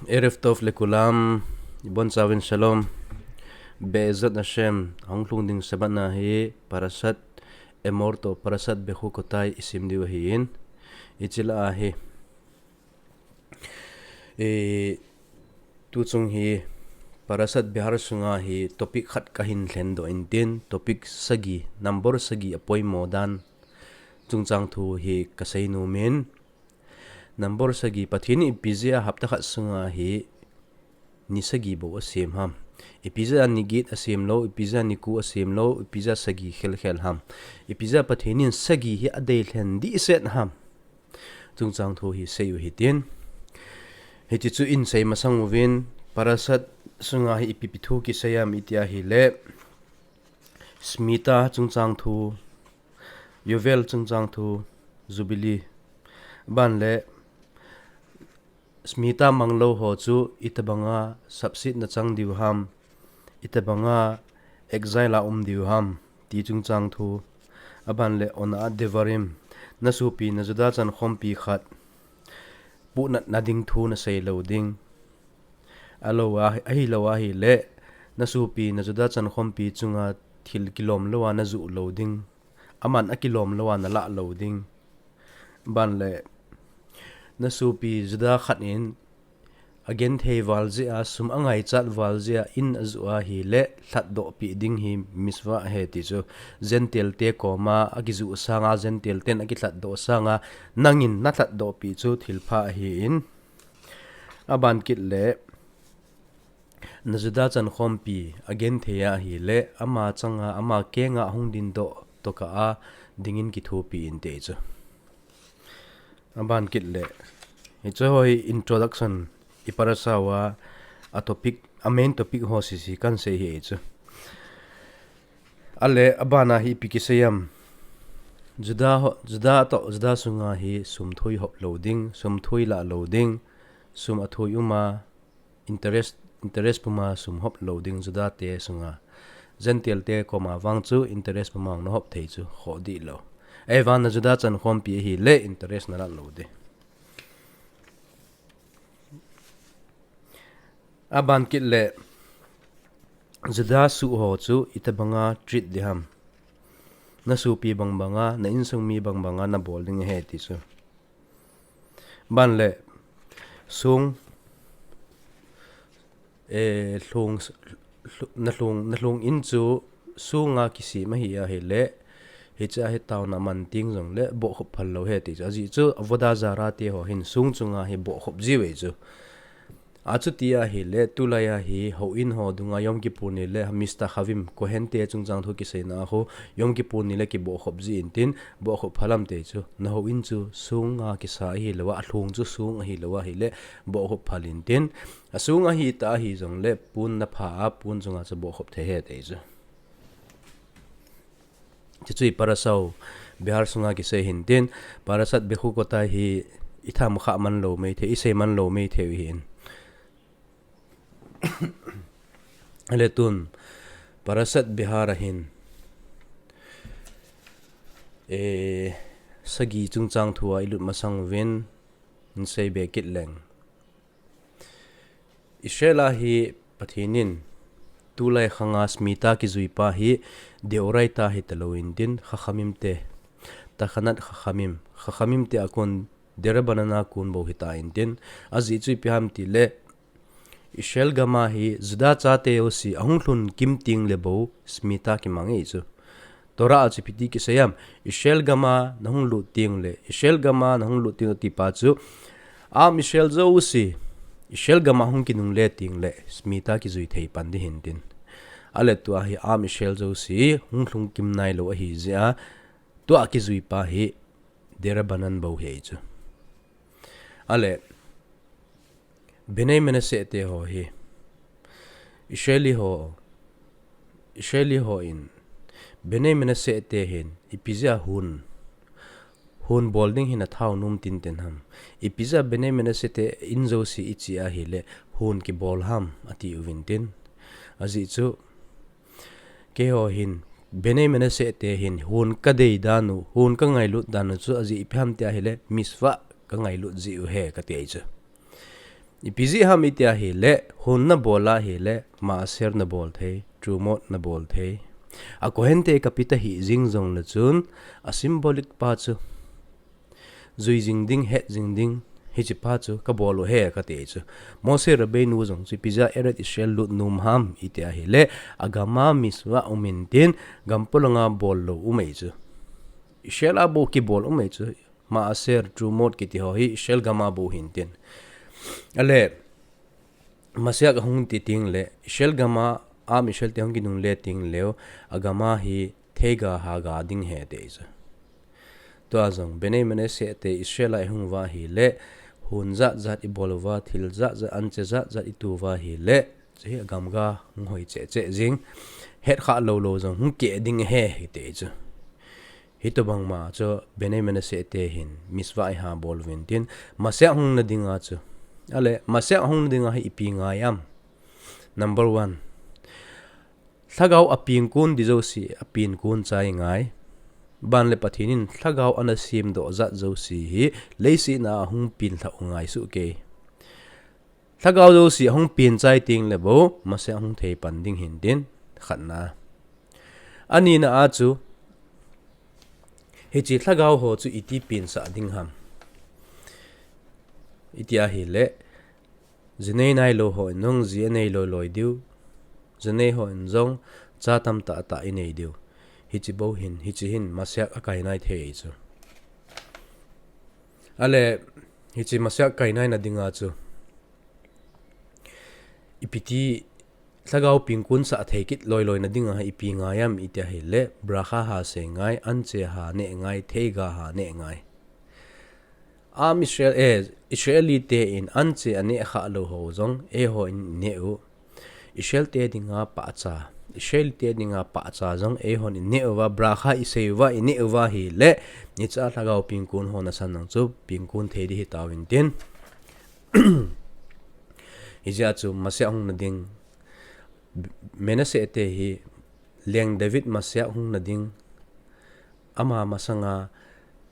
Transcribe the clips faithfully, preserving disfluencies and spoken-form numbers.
Erev Tov lekulam, ibon chavin shalom. Be'ezrat Hashem, ahung lhung ding Shabbat na hi Parashat Emor to Parashat Bechukotai isim diu ahin. Ichila ahi. E, tuchung hi Parashat Behar sunga hi topic khat kahin lhen doh intin, topic sagi, number sagi apoimo dan chungchang thu hi kasei nomin. Number sagi, Pathen in ipi jeh a hapta khat sunga hi ni sagi bou asem ham. Ipi jeh a ni get asem lou, ipi jeh a ni ko asem lou, ipi jeh a sagi khelkhel ham. Ipi jeh a Pathen in sagi hi adei lhen dihset ham. Chungchang thu hi sei u hitin. Hiti chu isei masang uvin, Parashat sunga hi ipi ipi thu kisei ham iti ahile, Shmita chungchang thu, Yovel chungchang thu, Jubilee. Ban le, Shmita manglou ho chu itabanga sapsit na chang diu ham, itabanga exile a um diu ham, ti chungchang thu. Aban le, Ona'at Devarim, na sopi na Juda chankhompi khat puhnatna ding thu nasei lou ding. Alou a, ahilou ahile, na sopi na Juda chankhompi chunga thil kilom lou a najuh lou ding. Aman akilom lou a nalah lou ding. Ban le, na sopi Juda khat in agenthei val jeh a, sum angaichat val jeh a in ajuh ahile, lhatdoh peh ding hi mitzvah ahi ti chu. Gentile te koma akijuh sanga, Gentile ten akilhatdoh sanga, nangin nalhatdoh peh chu thilpha ahin. Aban kit le, na Juda chankhompi agenthei ahile, ama changa, ama kenga ahung dingdoh tokah a dingin kithopi inte chu. Aban kit le, hichu hi introduction, i parasha uva, a topic, a main topic ho sese kahin sei ahi chu. Ale, abana hi ipi kisei ham. Juda ho, Juda to, Juda sunga hi sum thoi hop lou ding, sum thoi lah lou ding, sum athoi uma, interest, interest puma sum hop lou ding Juda te sunga. Gentile te koma vang chu interest puma na hop thei chu khoh dih lou. Ahivang na Juda chankhompi ahile interest nalah lou ding. Aban kit le, Juda suh ho chu itabanga treat ding ham. Na sopi bangbanga, na insung mi bangbanga nabol ding ahi ti chu. Ban le, song, eh, lhong, lh-, na lhong, na lhong in chu songa kisem ahi ahile, hiche a hi taona man teng jongle bohkhop phal lou ahi ti chu. Ajeh chu Avodah Zarah te ho hin song chunga hi bohkhop jiu ahi chu. Achuti ahile, tulai a hi houin ho dunga Yom Kippur ni le Mizvah Chavim, Kohen te chungchang thu kiseina a khu, Yom Kippur ni le kibohkhop ji intin, bohkhop phal ham ti chu. Na houin chu songa kisa ahilou a, alhong chu song ahilou ahile, bohkhop phal intin. Asong ahita ahi jongle, pon napha a, pon chunga chu bohkhop thei ahi ti chu. Chuchu i parasha u, Behar sunga kisei hintin, Parashat Bechukotai hi itham kha man lou maithei, isei man lou maithei u hin. Ale tun, Parashat Behar a hin, eh, sagi chungchang thu a ilut masang uvin, isei be kit leng. Israel a hi Pathen in tulai khanga Shmita kijui pa hi Deoraita hita lou intin, Chachamim te, Takanat Chachamim, Chachamim te a kon Derabanan a kon bou hita intin, ajeh chu ipi ham tile, Israel gam a hi Juda chate jouse ahung lhun kim teng le bou Shmita kimang ahi chu. Torah a chu ipi ti kisei ham, Israel gam a nahung lut teng le, Israel gam a nahung lut teng ti pa chu, Am Israel jouse, Israel gam a hung kinungle teng le, Shmita kijui thei pan ding hintin. Ale tua hi Am Israel jouse, hung lhung kim nailou ahi jeh a, tua kijui pa hi Derabanan bou ahi chu. Ale, Bnei Menashe te ho hi, Israeli ho, Israeli ho in, Bnei Menashe te hin, ipi jeh a hon, hon bol ding hin athau nom tinten ham. Ipi jeh a Bnei Menashe te in jouse iche ahile, hon kibol ham, ati uvin tin. Ajeh chu, keiho hin, Bnei Menashe te hin, hon kadei dan u, hon kangailut dan u chu, ajeh ipi ham ti ahile, mitzvah kangailut jeh u ahi kati ahi chu. Ipi jeh ham iti ahile, hon nabol ahile, maaser nabol thei, true mode nabol thei. A Kohen te kapita hi jing jongle chun, a symbolic pa chu jui jing ding, het jing ding, hiche pa chu kabol u ahi kati chu. Moshe Rabbeinu jong chu ipi jeh a Eretz Israel lut nom ham iti ahile, a gam a mitzvah um intin, gam polanga bol lou um ahi chu. Israel a bou kibol um ahi chu. Maaser, true mode kiti ho hi Israel gam a bou hintin. Ale, Mashiach ahung ti tengle, Israel gam a, Am Israel te hung kinungle tengleu, a gam a hi theiga ha ga ding ahi ati chu. Tua jong, Bnei Menashe te Israel a ihung uva ahile, hon jat jat ibol uva, thil jat jat, anche jat jat itu uva ahile, chu hi a gam ga hung hoi cheh cheh jing, het kha lou lou jong hung keh ding ahi, ati chu. Hitobang ma chu Bnei Menashe te hin mitzvah iha bol uvin tin, Mashiach hung na dinga chu. Ale, Mashiach hung na dinga hi ipi ngai am. Number one. Lhagao a pengkun di jouse, a pengkun chai ngai. Ban le Pathen in lhagao ana semdoh jat jouse hi, leiset a ahung peng lhah u ngai soh kei. Lhagao jouse ahung peng chai tengle bou, Mashiach hung thei pan ding hintin, khatna. Anina a chu, hiche lhagao ho chu iti peng sah ding ham. Iti ahile, ji nei nailou hon jong ji anei loi loi diu, ji nei hon jong cha tamtah tah inei diu. Hiche bou hin, hiche hin Mashiach akai nai thei chu. Ale, hiche Mashiach kai nai na dinga chu. Ipi ti lhagao pengkun sah thei kit loi loi na dinga ipi ngai am iti ahile, bracha ha sei ngai, anche ha neh ngai, theiga ha neh ngai. Am Israel, eh, Israeli te in anche aneh kha lou ho jong, eihon ineh u. Israel te dinga pahcha, Israel te dinga pahcha jong, eihon ineh uva, bracha isei uva, ineh uva ahile, hiche a lhagao pengkun ho nasan nang chu, pengkun thei di hitauvin tin. Hijeh a chu Mashiach hung na ding, Menashe te hi, Leng David Mashiach hung na ding, ama masanga,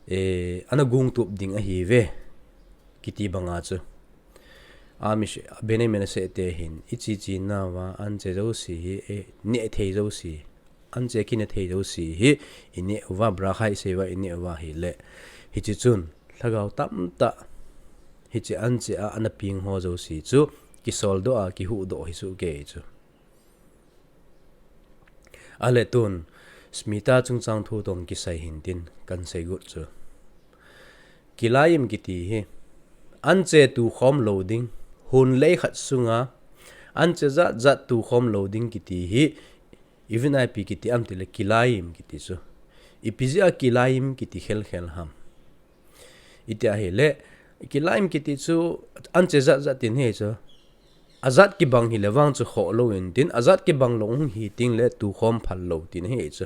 eh, ana gongtup ding ahiuve, kiti banga chu. Am Is-, Bnei Menashe te hin, ichi chi nauva, anche jouse hi, eh, neh thei jouse, anche kineh thei jouse hi, ineh uva, bracha isei uva, ineh uva ahile. Hiche chun, lhagao tamtah, hiche anche a, ana peng ho jouse chu, kisoldoh a, kihuhdoh hi soh kei chu. Ale tun, Shmita chungchang thu toh kisai hintin, kan sei got chu. Kilaim kiti hi, anche tukhom lou ding, hon lei khat sunga, anche jat jat tukhom lou ding kiti hi, ipi ngai pi kiti am tile kilaim kiti chu. Ipi jeh a kilaim kiti khel khel ham. Iti ahile, kilaim kiti chu anche jat jat tin ahi chu. Ajat kibang hile vang chu khoh lou intin, ajat kibang lou hung hi tengle tukhom phal lou tin ahi chu.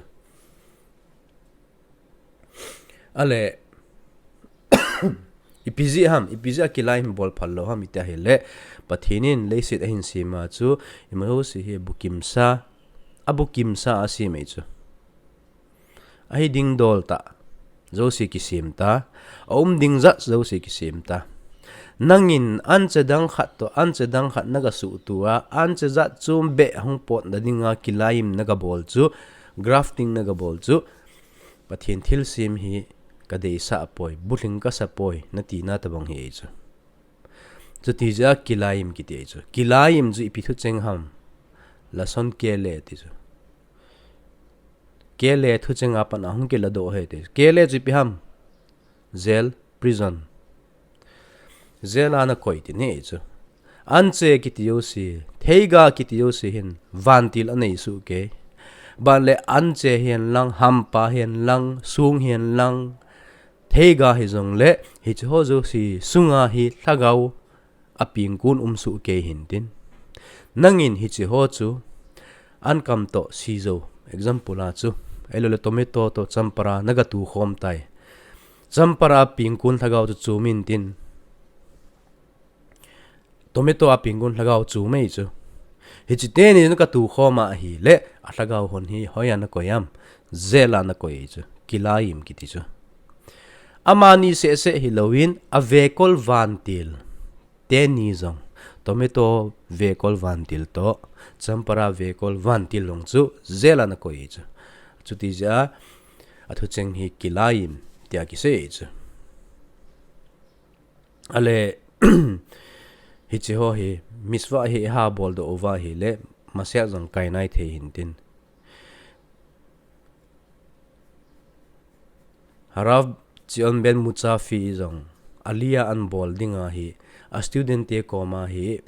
Ale, ipi jeh ham, ipi jeh a kilaim bol phal lou ham iti ahile, Pathen in leiset ahin sem a chu, ima jouse hi bukimsa, abukimsa a asem ahi chu. Ahi ding dol tah jouse kisem ta, aum ding jat jouse kisem ta. Nangin anche dang khat toh, anche dang khat naga suhtuh a, anche jat chom beh hung potna dinga kilaim naga bol chu, grafting naga bol chu, Pathen thilsem hi kadeisah poi, bulhing kasa poi, natina tobang ahi chu. Chuti jeh a kilaim kiti ahi chu. Kilaim chu ipi thucheng ham. Lashon kele ti chu. Kele thucheng a pat a hung kiladoh ahi ti. Kele chu ipi ham. Jail, prison. Jail a nakoi ti ahi chu. Anche kiti jouse, theiga kiti jouse hin, vantil anei soh kei. Ban le anche hihen lang, hampa hihen lang, song hihen lang, theiga hijongle, hiche ho jouse sunga hi lhagao apengkun um soh kei hintin. Nangin hiche ho chu, ankam toh sijou, example a chu, ahiloule tomato toh champara naga tukhom tai. Champara pengkun lhagao chu chom intin. Tomato a pengkun lhagao chom ahi chu. Hiche teni naga tukhom a ahile, alhagao hon hi hoiya nakoi am, jail a nakoi ahi chu. Kilaim kiti chu. Amani seh seh hilouvin, avekol vantil teni jong, Tomato vekol vantil toh, Champara vekol vantil jong chu jail a ana koi chu. Chuti jeh a, athucheng hi kilai in tia kisei chu. Ale, hiche ho hi, mitzvah hi eiha boldoh uva ahile, maseh jong kai nai thei hintin. Harav Zion ben Mutzafi jong, Aliyah ana bol ding ahi, a student te koma hi,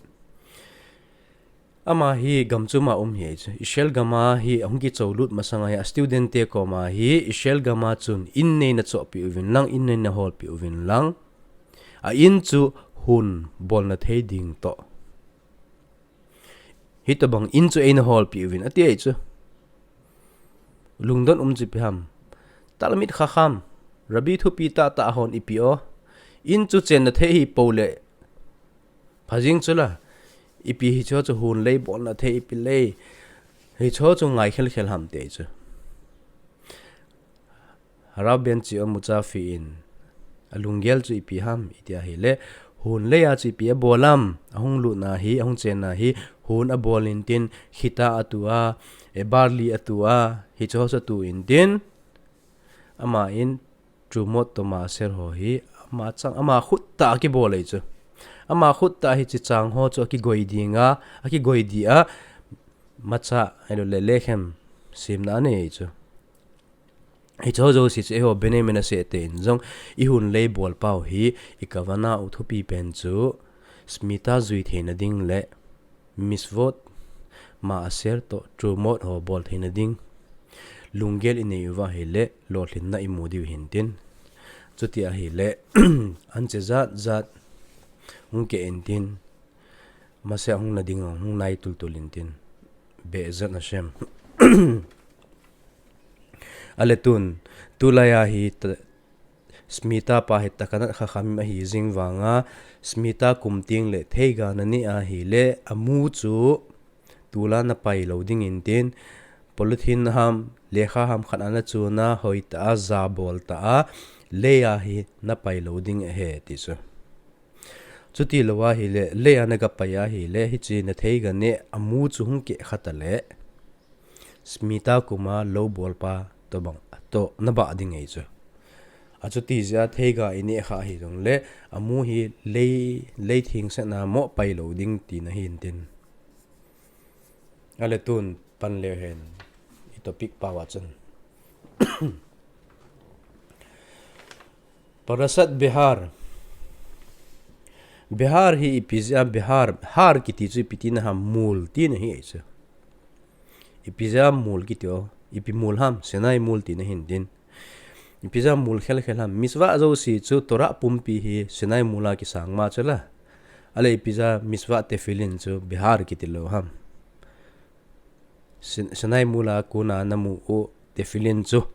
ama hi gam chom a um ahi chu. Israel gam a hi, ahung kichou lut masang a hi, a student te koma hi, Israel gam a chun, in neina chohpeh uvin lang, in neina holpeh uvin lang. A in chu hon bolna thei ding toh. Hitobang in chu eina holpeh uvin, ati ahi chu. Lungdon um chu ipi ham. Talmid Chacham, Rabbi thupi tahtah hon ipi o. In chu chenna thei hi pou le. Phajing chu la. Ipi hicho chu hon lei bolna thei ipi lei. Hicho chu ngai khelkhel ham ti ahi chu. Harav ben Zion Mutzafi in, alunggel chu ipi ham, iti ahile, hon lei a chu ipi abol am, ahung lutna hi, ahung chenna hi, hon abol intin, khita atu a, e barley atu a, hicho chu atu intin, ama in, trumot toh maaser ho hi, ama chang, ama khut tah a kibol ahi chu. Ama khut tah hiche chang ho chu akigoi ding a, akigoi di a, matzah, ahilou le lechem, semna anei ahi chu. Hicho jouse chu eiho Bnei Menashe te in jong i hon lei bol pau hi i kavanah u thupi pen chu Shmita jui theina ding le mitzvot maaser toh trumot ho bol theina ding lunggel i nei uva ahile lolhinna i mu diu hintin. Chuti ahile anche jat jat hung keh intin. Maseh hung na ding hung nai tultul intin. Be'ezrat Hashem. Ale tun, tulai a hi ta, Shmita pa hi Takanat Chachamim ahi jing vanga, Shmita kum teng le theiga na neh ahile, amu chu tula na pai lou ding intin, polythene ham, lekha ham khat a na chun a, hoi tah a, ja bol tah a, lei a hi na pai lou ding ahi ti chu. Chuti lou ahile, lei a na ga pai ahile, hiche na theiga neh, amu chu hung keh kha ta le. Shmita kum a lou bolpa tobang, toh na bah ding ahi chu. Achuti jeh a theiga i neh kha ahi jongle, amu hi lei, lei theng sena mo pai lou ding tina hintin. Ale tun pan leu hen i topic pau a chun. Parashat Behar. Behar hi ipi jeh a Behar, har kiti chu ipi tina ham, mol tina hi ahi chu. Ipi jeh a mol kiti o, ipi mol ham, Sinai mol tina hintin. Ipi jeh a mol khelkhel ham, mitzvah jouse chu Torah pumpi hi Sinai mol a kisang ma chu la. Ale ipi jeh a mitzvah tefillin chu Behar kiti lou ham. Sin-, Sinai mol a kona na mu u tefillin chu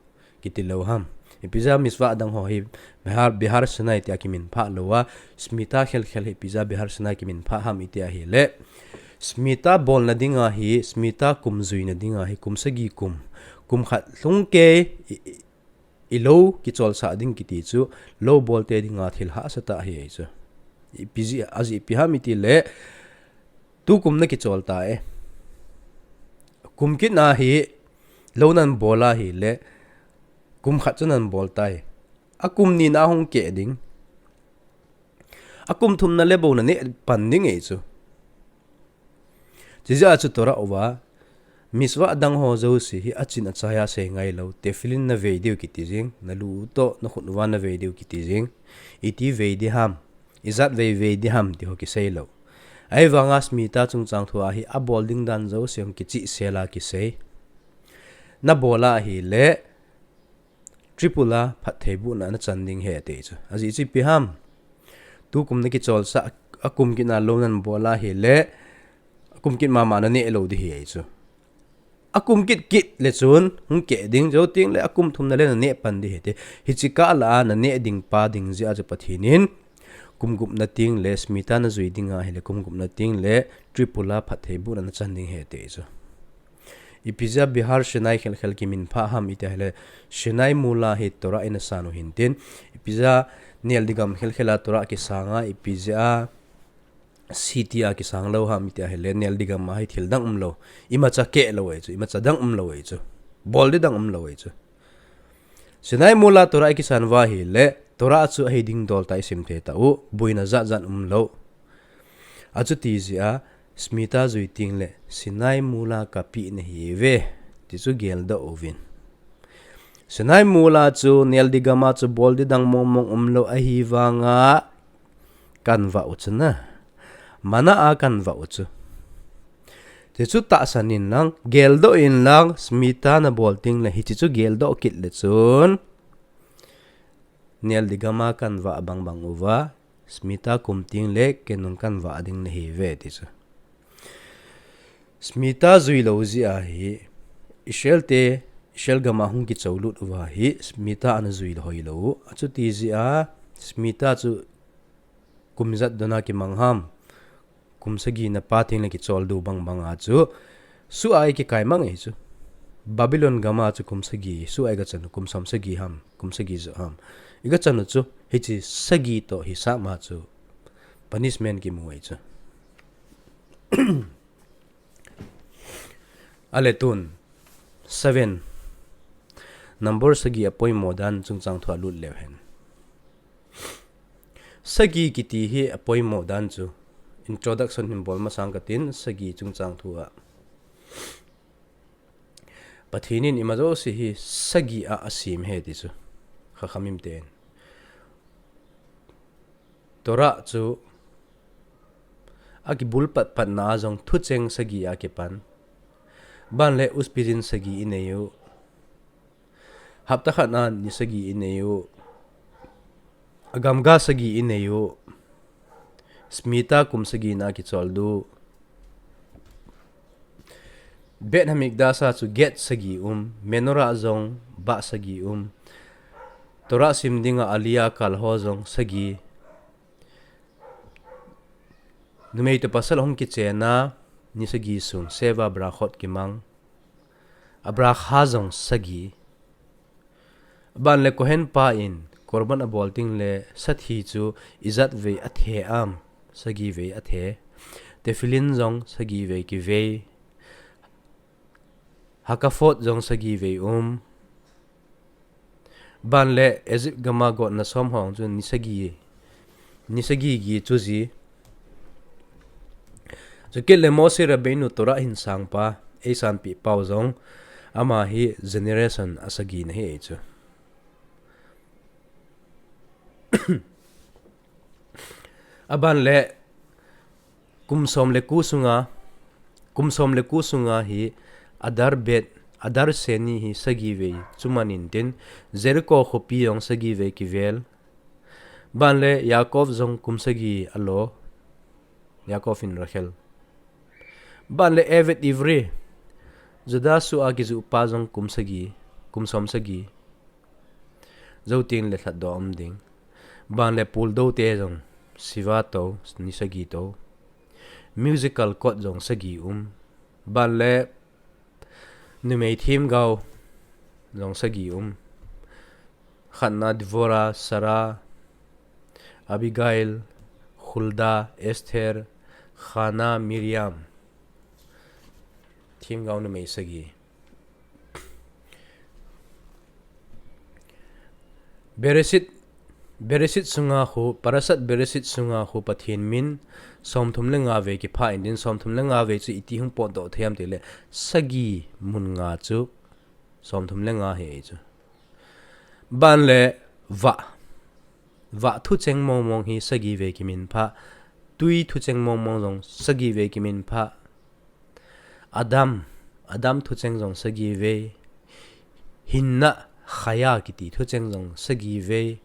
kiti lou ham. Ipi jeh a mitzvah dang ho hi Behar, Behar Sinai tia kiminphah lou a, Shmita khelkhel hi ipi jeh a Behar Sinai kiminphah ham iti ahile. Shmita bolna dinga hi, Shmita kum juina dinga hi, kum sagi kum. Kum khat lhung kei, i, i, i lou kicholsah ding kiti chu, lou bolte dinga thil hahsa tah ahi chu. Ipi jeh, ajeh ipi ham iti le, tukum na kichol ta e. Kum kit na hi, lou nan bol ahile, kum khat chu nan bol tai. Akum ni na hung keh ding. Akum thumna le bou na neh pan ding ahi chu. Chijeh a chu Torah uva, mitzvah dang ho jouse hi achin achai a sei ngai lou, tefillin na vei diu kiti jing, na lu u toh, na khut uva na vei diu kiti jing, iti vei di ham, ijat vei vei di ham ti ho kisei lou. Ahivanga Shmita chungchang thu a hi abol ding dan jouse hung kichihsel a kisei. Na bol ahile, triple a phattheibuhna na chan ding ahi ti chu. Ajeh chu ipi ham. Tukum na kicholsah, akum kit na lou nan bol ahile, akum kit mama na neh lou di ahi chu. Akum kit kit le chun, hung keh ding jou teng le, akum thumna le na neh pan di ahi ti. Hiche kah lah a na neh ding pa ding jeh a chu Pathen in, kum gup na teng le, Shmita na jui ding ahile, kum gup na teng le, triple a phattheibuhna na chan ding ahi ti chu. Ipi jeh a Behar Sinai khelkhel kiminphah ham iti ahile, Sinai mol a hi Torah in asan u hintin. Ipi jeh a nel di gam khelkhel a Torah kisang a, ipi jeh a Siti a kisang lou ham iti ahile, Nel Digam a hi thil dang umlou. Imacha keh lou ahi chu, imacha dang umlou ahi chu. Bol di dang umlou ahi chu. Sinai mol a Torah ikisan uva ahile, Torah chu ahi ding dol tah isim thei tauh, boina jat jat umlou. Achuti jeh a, Shmita jui tengle, Sinai mol a kapeh nahiuve, ti chu geldoh uvin. Sinai mol a chu, Nel Digam a chu bol di dang mong mong umlou ahivanga, kanvah u chu na. Mana a kanvah u chu. Ti chu tahsan in lang, geldoh in lang, Shmita nabol tengle, hiche chu geldoh kit le chun, Nel Digam a kanvah bang bang uva, Shmita kum tengle, kei nung kanvah ding nahiuve, ti chu. Shmita jui lou jeh a hi, Israel te, Israel gam a hung kichou lut uva hi, Shmita ana jui lou hoilou. Achuti jeh a, Shmita chu kum ijat dona kimang ham, kum sagi na pat tengle kichol diu bang bang a chu, suh a ikikai mang ahi chu. Babylon gam a chu kum sagi, suh a igachan u kum som sagi ham, kum sagi joh ham. Igachan u chu, hiche sagi toh hisap ma chu, punishment kimu ahi chu. Ale tun, seven. Number sagi apoimo dan chungchang thu a lut leu hen. Sagi kiti hi apoimo dan chu, introduction hin bol masang katin, sagi chungchang thu a. Pathen in ima jouse hi sagi a asem ahi ti chu. Chachamim ten. Torah chu akibul pat pat na a jong thucheng sagi a kipan. Ban le Ushpizin sagi inei u. Hapta khat na ni sagi inei u. Agamga sagi inei u. Shmita kum sagi na kichol diu. Beit Hamikdash a chu gate sagi um, menorah jong bah sagi um. Torah sim dinga aliyah kal ho jong sagi. Numei toh pasal hung kichen a, ni sagi sung, sheva brachot kimang. A bracha jong sagi. Ban le Kohen pa in, korban abol tengle, sathi chu ijat vei athe am, sagi vei athe. Tefillin jong sagi vei kivei. Hakafot jong sagi vei um. Ban le Egypt gam a gotna som ho chu ni sagi, ni sagi gi chu ji. Chukit le Moshe Rabbeinu Torah hin sang pa, eisanpeh pau jong, ama hi generation asagi na ahi chu. Aban le kum som le ko sunga, kum som le ko sunga hi Adar Bet, Adar Sheni hi sagi vei chu man in tin, Jericho khopi jong sagi vei kivel. Ban le Yaakov jong kum sagi alo, Yaakov in Rachel. Ban le Eved Ivri, Judah suh a kiju pa jong kum sagi, kum som sagi. Jou tengle lhatdoh um ding. Ban le puldou te jong, shiva tou, ni sagi tou. Musical chord jong sagi um. Ban le numei themgao jong sagi um. Khatna Deborah, Sarah, Abigail, Huldah, Esther, Hannah, Miriam. Themgao numei sagi. Bereshit, Bereshit sunga khu, Parashat Bereshit sunga khu Pathen min somthum le nga vei kiphah in tin, somthum le nga vei chu iti hung potdoh thei ham tile, sagi mun nga chu somthum le nga ahi chu. Ban le vah, vah thucheng mong mong hi sagi vei kiminphah, tui thucheng mong mong jong sagi vei kiminphah. Adam, Adam thucheng jong sagi vei. Hinna, chaya kiti thucheng jong sagi vei.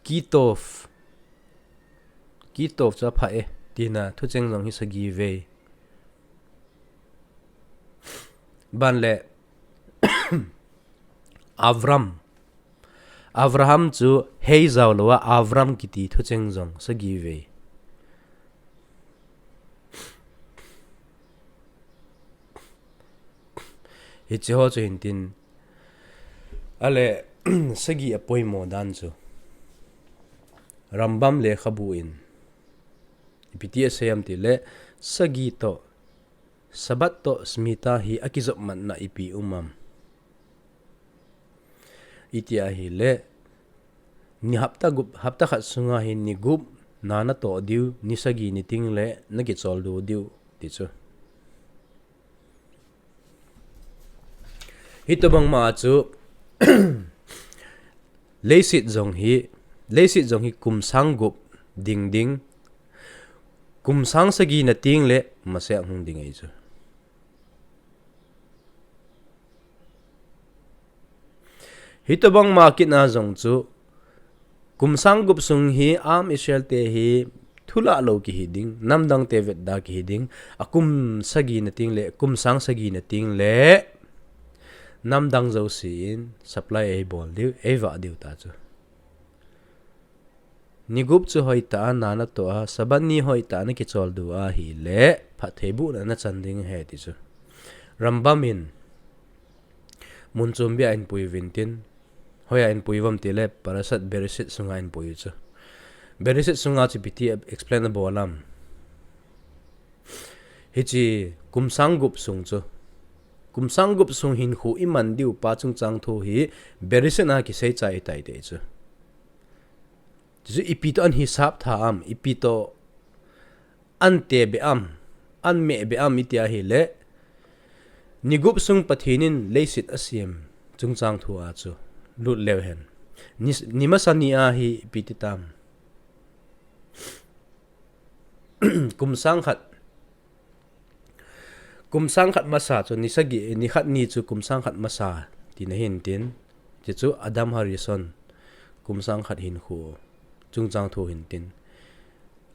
Ki tov, ki tov chu aphah e, tina thucheng jong hi sagi vei. Ban le Avram, Avraham chu hei jao lou a, Avram kiti thucheng jong sagi vei. Hiche ho chu hin tin, ale, sagi apoimo dan chu Rambam lekhabu in Ipi ti asei ham tile, sagi toh, Sabbath toh Shmita hi akijopmatna ipi um am? Iti ahile, ni hapta gup, hapta khat sunga hi ni gup na natoh diu, ni sagi ni tengle nakicholdo diu, ti chu. Hitobang ma chu, leiset jong hi, leiset jong hi kum sang gup ding ding, kum sang sagi na tengle masang hung ding ahi chu. Hitobang ma kit na jong chu, kum sang gup sung hi Am Israel te hi thulah lou kihi ding, namdang te vetda kihi ding, akum sagi na tengle, kum sang sagi na tengle, namdang jouse in supply eibol diu, eivah diu ta chu. Ni gup chu hoitah a na natoh a, Sabbath ni hoitah a nakicholdo ahile, phattheibohna nachan ding ahi ti chu. Rambam in, mun chom bia ahin pui uvin tin, hoiya ahin pui uvam tile, Parashat Bereshit sunga ahin pui u chu. Bereshit sunga chu ipi ti explain abol am? Hiche kum sang gup sung chu. Kum sang gup sung hinkho iman diu pa chungchang thu hi Bereshit a kisei chai tai ti chu. Chuchu ipi toh ahin hisap tha am, ipi toh ahin tebe am, ahin mehbe am iti ahile, ni gup sung Pathen in leiset asem chungchang thu a chu lut leu hen. Ni, ni masa ni a hi ipi ti tam? Kum sang khat, kum sang khat masa chu ni sagi, ni khat ni chu kum sang khat masa tina hin tin. Chuchu Adam Harishon, kum sang khat hinkho chungchang thu hin tin.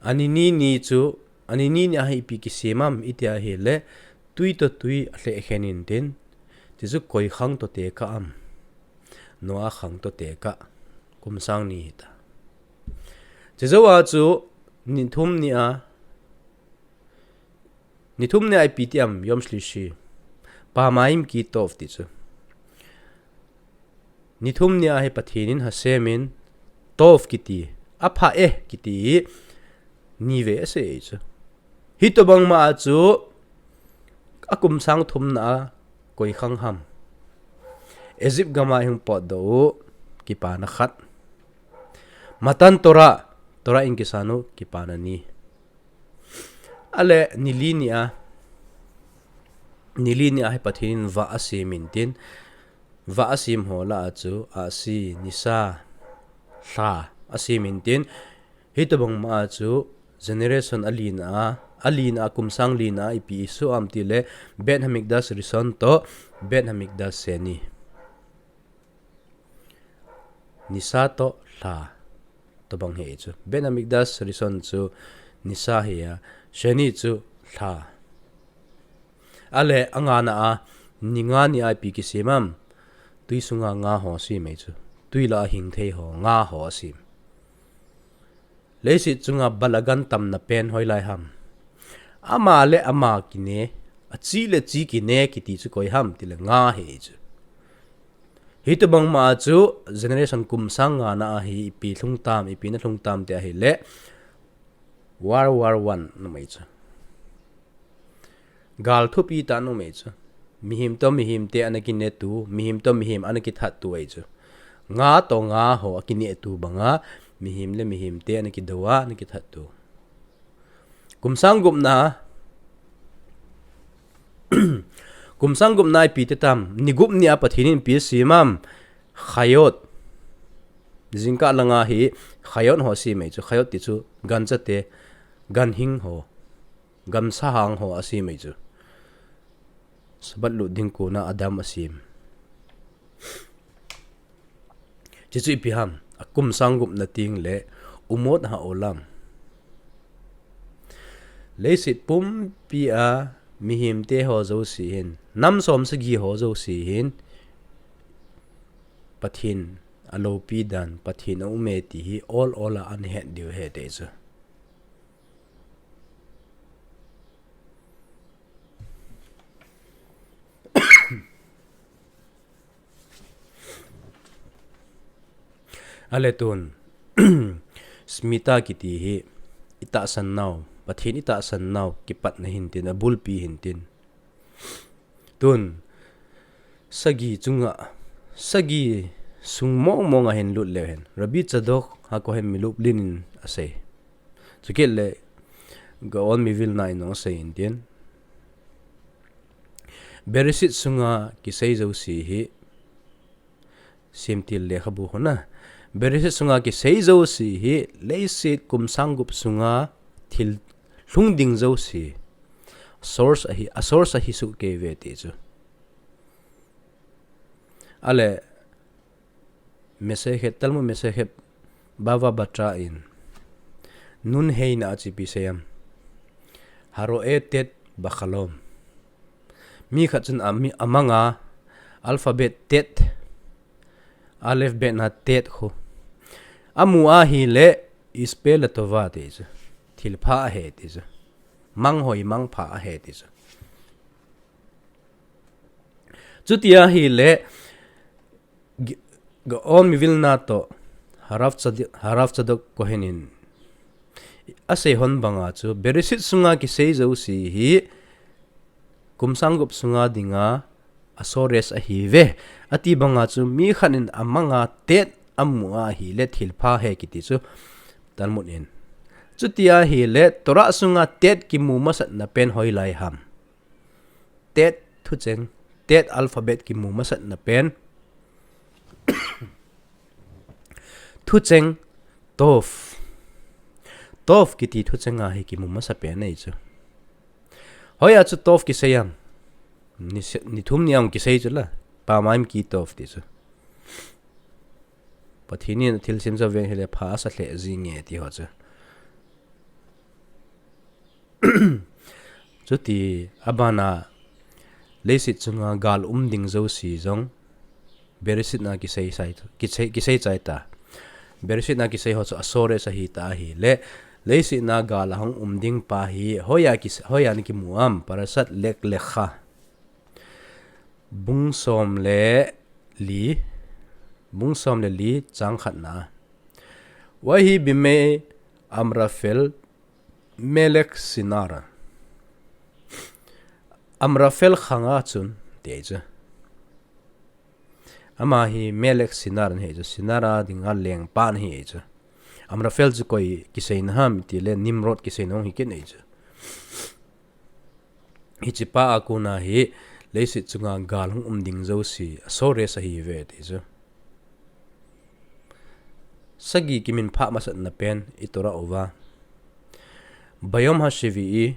Ani ni ni chu, ani ni ni a hi ipi kisem am iti ahile, tui toh tui alheh khen in tin. Chuchu koi khang toh tekah am? Noah khang toh tekah, kum sang ni hita. Chujou a chu, ni thum ni a, ni thum ni a ipi ti am, Yom Shlishi, Pamaim Ki Tov ti chu. Ni thum ni a hi Pathen in Hashem in, Tov kiti, apha e kiti, ni vei asei chu. Hitobang ma a chu, akum sang thum na a koi khang ham? Egypt gam a ihung potdoh u, kipana khat. Matan Torah, Torah in kisan u, kipana ni. Ale, ni li ni a, ni li ni a hi Pathen in vah asem in tin, vah asem ho lah a chu, ahsi, nisa, lha, asem in tin, hitobang ma a chu, generation ali na a, ali na a, kum sang li na a, ipi isoh am tile, Beit Hamikdash Rishon toh, Beit Hamikdash Sheni. Nisa toh lha, tobang hi chu. Beit Hamikdash Rishon chu nisa hi a, Sheni chu lha. Ale, anga na a, ni nga ni a ipi kisem am? Tui sunga nga ho asem e chu. Tui lah a hing thei ho, nga ho asem. Leiset chunga balagan tamna pen hoilai ham? Ama le ama kine, achi le chi kine kiti chu koi ham tile nga hi chu. Hitobang ma a chu generation kum sang nga na a hi ipi lhung tam, ipi na lhung tam ti ahile, World War One na um e chu. Gal thupi tah na um e chu. Mihem toh mihem te ana kinetu, mihem toh mihem ana kithattu e chu. Nga toh nga ho akinehtu banga, mihem le mihem te ana kidou a, ana kithattu. Kum sang gup na, kum sang gup na ipi ti tam, ni gup ni a Pathen in ipi asem am? Chayot. Jingkah langa hi Chayot ho asem e chu. Chayot ti chu gancha te, ganhing ho, gamsa hang ho asem e chu. Sabbath lut ding kona Adam asem. Chuchu ipi ham? Akum sang gup na tengle, Umot HaOlam. Leiset pumpi a mihem te ho jouse hin, nam som sagi ho jouse hin, Pathen aloupi dan, Pathen aum e ti hi ol ol a ana het diu ahi ti chu. Ale tun, Shmita kiti hi itahsan nau, Pathen itahsan nau kipatna hintin, abulpi hintin. Tun, sagi chunga, sagi sung mong monga hin lut leu hen, Rabbi Tzadok HaKohen mi lup linin asei. Chukit le, Gaon mi Vilna in jong asei hintin. Bereshit sunga kisei jouse hi, Semtil lekhabu hon a. Bereshit sunga kisei jouse hi, leiset kum sang gup sunga thil lhung ding jouse. Source ahi, a source ahi soh kei uve ti chu. Ale, Masechet, Talmud Masechet Bava Batra in, Nun Hei na a chu ipi asei em. Haro'eh tet bachalom. Mi khat chun a mi, amanga alphabet tet, Aleph Bet na tet khu amu ahile, ispeh letova ti chu. Thilpha ahi ti chu. Mang hoi, mang pha ahi ti chu. Chuti ahile, G-, Gaon mi Vilna toh, Harav Tzadi-, Harav Tzadok Kohen in asei hon banga chu, Bereshit sunga kisei jouse hi, kum sang gup sunga dinga, a source ahi uve. Ati banga chu, mi khat in amanga tet amu ahile thilpha ahi kiti chu, Talmud in. Chuti ahile, Torah sunga tet kimu masatna pen hoilai ham. Tet thucheng, tet alphabet kimu masatna pen. Thucheng, Tov. Tov kiti thucheng ahi kimu masa pen ahi chu. Hoiya chu Tov kisei em. Ni se-, ni thum ni a kisei chu la. Pa'amayim ki tov ti chu. Pathen in thilsem chu veng hile pha asa lheh jing e ti ho chu. Chuti abana leiset chunga gal um ding jouse jong Bereshit na kisei sai, kisei, kisei chai ta. Bereshit na kisei ho chu a source ahi ta ahile, leiset na gal ahung um ding pa hi hoiya kis-, hoiya ana kimu em, Parashat Lech Lecha. Bung som le li, bung som le li chang khatna. Vayehi bimei Amrafel Melech Sinar. Amrafel khanga chun, ti ahi chu. Ama hi Melech Sinar ahi chu, Sinar a dinga lengpa ahi chu. Amrafel chu koi kiseina ham itile Nimrod kiseina hung hi kit ahi chu. Hiche pa a kona hi leiset chunga gal hung um ding jouse a source ahi uve ti chu. Sagi kiminphah masatna pen i Torah uva. Bayom hashevi'i,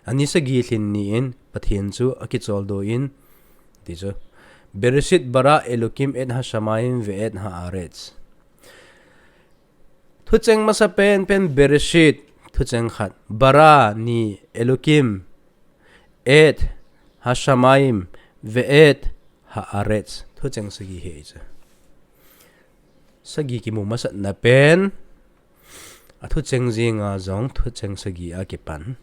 ani sagi lhin ni in Pathen chu akicholdo in ti chu. Bereshit bara Elokim et hashamayim ve'et ha'aretz. Thucheng masa pen pen Bereshit, thucheng khat. Bara ni Elokim, et hashamayim, ve'et ha'aretz. Thucheng sagi ahi chu. Sagi kimu masatna pen, a thucheng jinga jong thucheng sagi a kipan.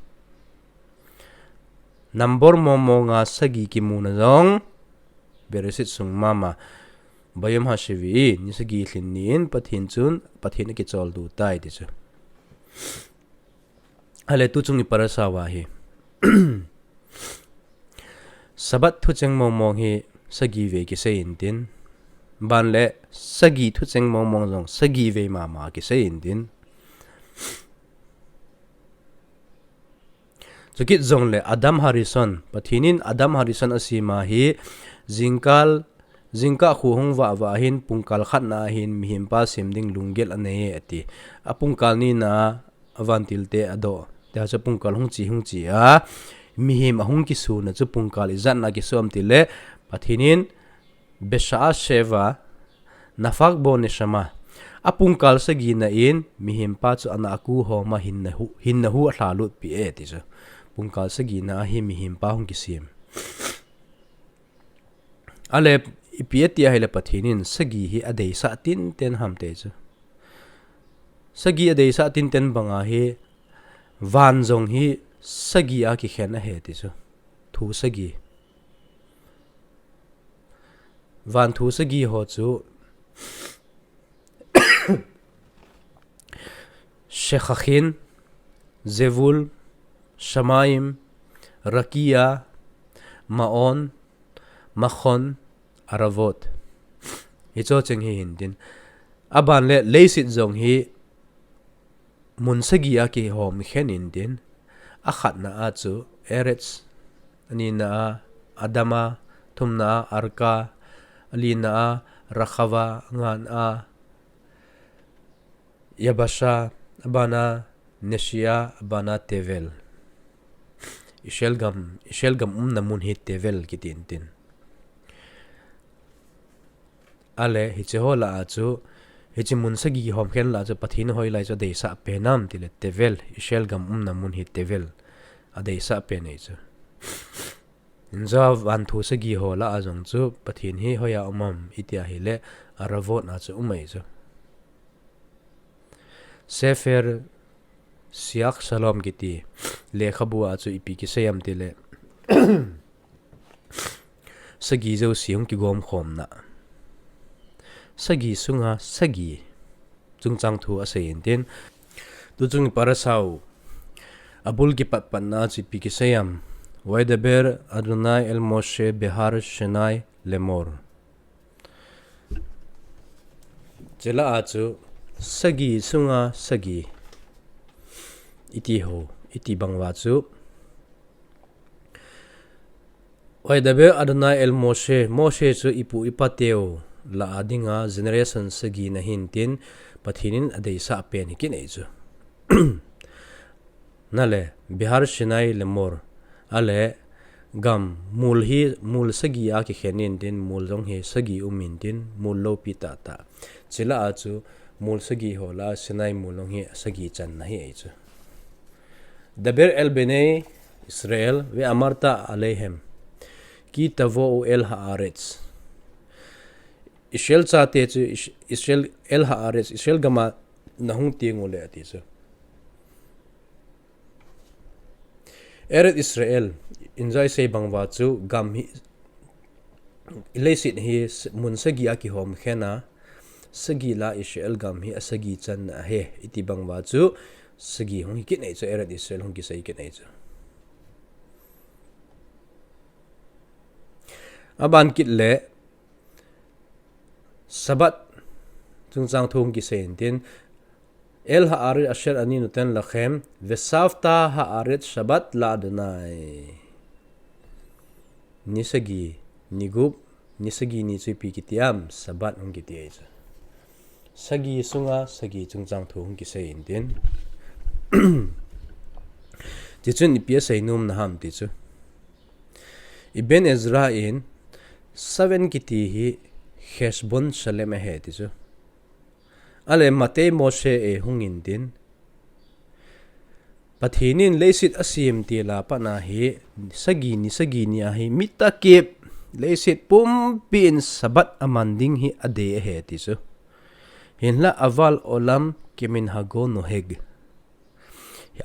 Number mong monga sagi kimuna jong, Bereshit sung mama, Bayom hashevi'i, ni sagi lhin ni in Pathen chun, Pathen akicholdo tai ti chu. Ale tuchung i parasha uva hi. Sabbath thucheng mong mong hi sagi vei kisei intin. Ban le sagi thucheng mong mong jong sagi vei mama kisei intin. Chukit jongle Adam Harishon, Pathen in Adam Harishon asem a hi jingkah, jingkah kho hung vah vah hin pungkal khatna a hin mihem pa sem ding lunggel anei e ati. A pungkal nina a vantil te adoh. Tia chu pungkal hung che, hung che a, mihem ahung kisun a chu pungkal ijat na kisun em tile, Pathen in Besha'a sheva, nafach bo neshama. A pungkal sagina in, mihem pa chu ana aku homa hinna hu, hinna hu alha lut pi e ti chu. Pungkal sagina a hi mihem pa hung kisem. Ale, ipi ati ahile Pathen in sagi hi adeisah tinten ham ti chu. Sagi adeisah tinten banga hi, van jong hi sagi a kikhen ahi ti chu. Thu sagi. Van thu sagi ho chu, Shechachin, Zevul, Shamaim, Rakia, Maon, Makhon, Aravot. Hicho cheng hi hintin. Aban le leiset jong hi mun sagi a kihom khen intin. Akhatna a chu Erez, anina a Adama, thumna a Arka, alina a Rakhava, ngana a Yabasha, abana Neshia, abana Tevel. Israel gam, Israel gam umna mun hi Tevel kitin tin. Ale, hiche ho la a chu, hiche mun sagi hom khen la a chu, Pathen hoilai chu adeisah pen ham tile Tevel, Israel gam umna mun hi Tevel, adeisah pen ahi chu. Inja van thu sagi ho la a jong chu, Pathen hi hoiya um ham, itia hile, Aravot na chu um ahi chu. Sefer Siach Shalom kiti lekhabu a chu ipi kisei ham tile sagi jouse hung kigom khomna. Sagi sunga sagi chungchang thu asei intin. Tuchung parasha u abul kipat patna chu ipi kisei ham. Vaydaber Adonai el Moshe behar Sinai lemor. Chela a chu sagi sunga sagi iti ho, iti bang uva chu. Vaydaber Adonai el Moshe, Moshe chu ipu ipa teu la a dinga generation sagi na hintin Pathen in adeisah pen hi kinei chu. Nale, behar Sinai lemor. Ale, gam, mul hi, mul sagi a kikhen intin, mul jong hi sagi um intin, mul loupi tah tah. Chila a chu, mul sagi ho la, Sinai mul jong hi sagi channa hi ahi chu. Daber el bnei Israel, ve'amarta aleihem, ki tavo'u el ha'aretz. Israel chate chu, Is-, Israel, el ha'aretz, Israel gam a nahung teng ule ati chu. Eretz Israel, inja isei bang uva chu gam hi, leiset hi s-, mun sagi a kihom khen a, sagi la Israel gam hi asagi channa ahi, iti bang uva chu sagi hung hi kinei chu, Eretz Israel hung kisei kinei chu. Aban kit le, Sabbath chungchang thu hung kisei intin, el ha'aretz asher ani noten lachem, veshavta ha'aretz Shabbat la'Adonai. Ni sagi, ni gup, ni sagi ni chu ipi kiti ham, Sabbath hung kiti ahi chu. Sagi sunga, sagi chungchang thu hung kisei intin. Tichun ipi asei nom na ham ti chu. Ibn Ezra in seven kiti hi Cheshbon Shalem ahi ti chu. Ale Matei Moshe e hung intin. Pathen in leiset asem tila pat na hi sagi ni sagi ni a hi mitakip leiset pumpi in Sabbath aman ding hi adei ahi ti chu. Hinla aval olam keminhago noheg.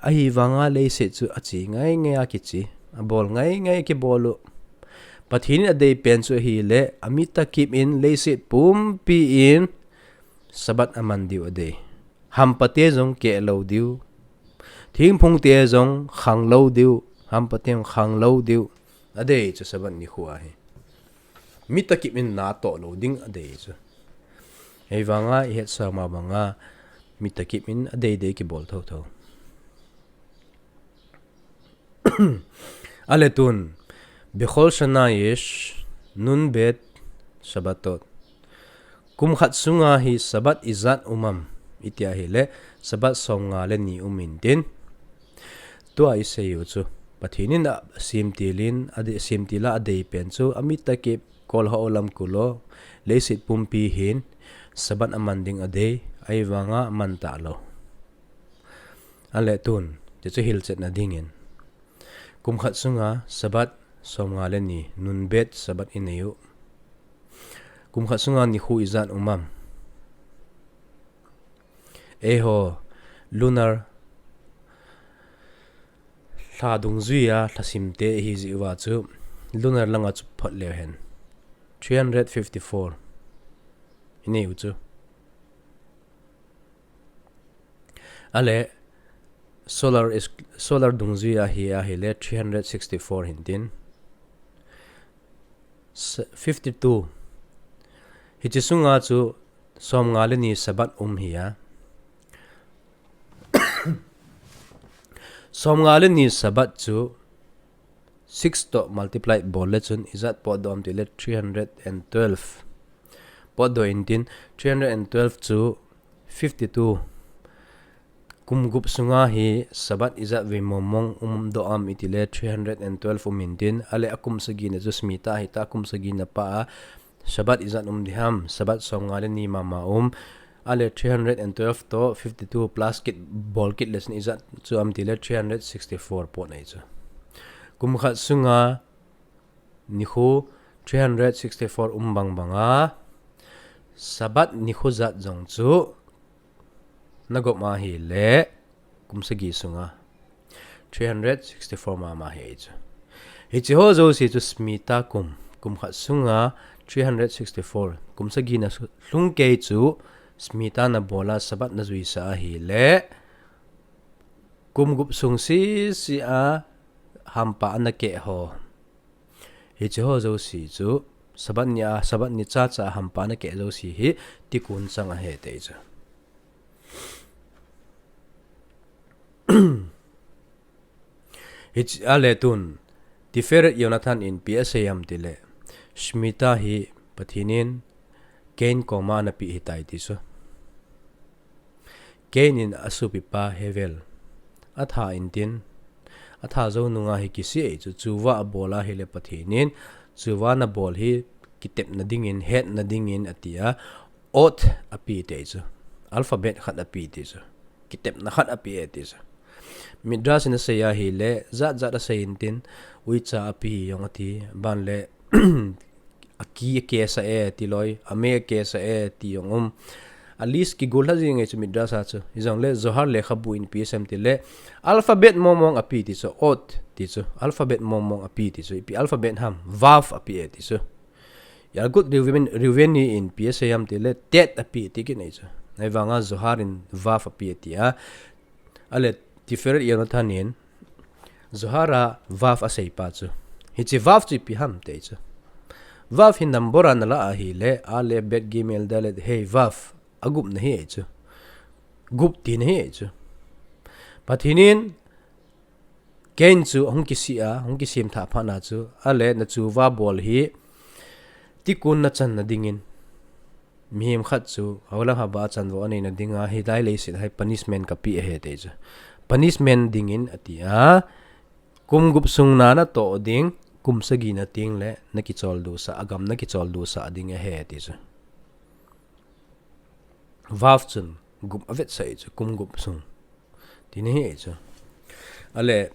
Ahivanga leiset chu ache ngai ngai a kiche, abol ngai ngai a kibol u. Pathen in adei pen chu ahile, amitakip in leiset pumpi in Sabbath aman diu adei. Hampate jong keh lou diu. Thingphungte jong khang lou diu. Hampate jong khang lou diu. Adei chu Sabbath nikho ahi. Mitakip in natoh lou ding adei chu. Hei vanga ihetsa ma banga mitakip in adei dei kibol thotho. Ale tun, Bechol Shana yesh nun bet Shabbatot. Kum khat sunga hi Sabbath ijat um am, iti ahile, Sabbath somnga le ni um intin. Tua isei u chu, Pathen in asem tilin, adei, asem tila adei pen chu, amitakip kol ha'olam kulo, leiset pumpi hin, Sabbath aman ding adei, ahivanga aman talou. Ale tun, ti chu hilchetna dingin. Kum khat sunga Sabbath somnga le ni, nun bet Sabbath inei u. Kum khat sunga nikho ijat um am. Eiho, lunar, lha dungjuia, lhasimte ihi jeh uva chu, lunar langa chu phot leu hen. Three hundred fifty-four. Inei u chu. Ale, solar is, solar dungjui ahi, ahile three hundred sixty-four hintin. S-, fifty-two. Hiche sunga chu somnga le ni Sabbath um hi a. Somnga le ni Sabbath chu six to multiply bol le chun ijat potdoh am tile three hundred and twelve. Potdoh intin, three hundred and twelve chu fifty-two. Kum gup sunga hi Sabbath ijat vei mong mong umdoh am itile three hundred and twelve um intin, ale akum sagi na chu Shmita hita, akum sagi na pa a Sabbath ijat um diham, Sabbath somnga le ni mama um. Ale three hundred and twelve to fifty-two plus kit, bol kit le chun ijat chu am tile three hundred sixty-four pot nei chu. Kum khat sunga nikho three hundred sixty-four um bang banga Sabbath nikho jat jong chu nagop ahile kum sagi sunga three hundred sixty-four mama hi chu. Hiche ho jouse chu Shmita kum, kum khat sunga three hundred sixty-four, kum sagi na su-, lhung kei chu Shmita na bol a Sabbath na juisa ahile kum gup sung sisi a hampa ana keh ho. Hiche ho jouse chu Sabbath ni a, Sabbath ni cha cha hampa ana keh jouse hi tikkun chang ahi tei chu. Hiche ale tun Tiferet Yonatan in ipi asei am tile, Shmita hi Pathen in Cain koma ana pe hitai ti chu. Cain in asopipa Hevel atha intin, atha jou nunga hi kisih ei chu, chuva abol ahile Pathen in chuva nabol hi kitepna dingin, hetna dingin ati a, oath ape tei chu. Alphabet khat ape tei chu. Kitepna khat ape tei chu. Midrash in asei ahile, jat jat asei intin, uicha ape jong ati, ban le, aki akesa e ti loi, ame akesa e ti jong um. A list kigol lha jing ei chu Midrash a chu. Hijongle Zohar lekhabu in ipi asei am tile, alphabet mong mong ape ti chu, oath ti chu, alphabet mong mong ape ti chu, ipi alphabet ham, vav ape e ti chu. Yalkut Reuven, Reuveni in ipi asei am tile, tet ape ti kit nei chu. Ahivanga Zohar in vav ape ti a. Ale Tiferet Yonatan in Zohar a vav asei pa chu. Hiche vav chu ipi ham tei chu. Vav hi number a nala ahile, Aleph, Bet, Gimel, Dalet, Hei, vav. Agupna hi ei chu. Gup tina hi ei chu. Pathen in Cain chu hung kisih a, hung kisemthah phat na chu, ale nachuva bol hi tikkun nachanna dingin, mihem khat chu houlang haba a chanvo aneina dinga hilai leiset a hi punishment kape ahi tei chu. Punishment dingin ati a, kum gup sung na natoh ding, kum sagi na tengle nakicholdo sah, agam nakicholdo sah ding ahi ti chu. Vav chun gup avetsah ei chu, kum gup sung tina hi ei chu. Ale,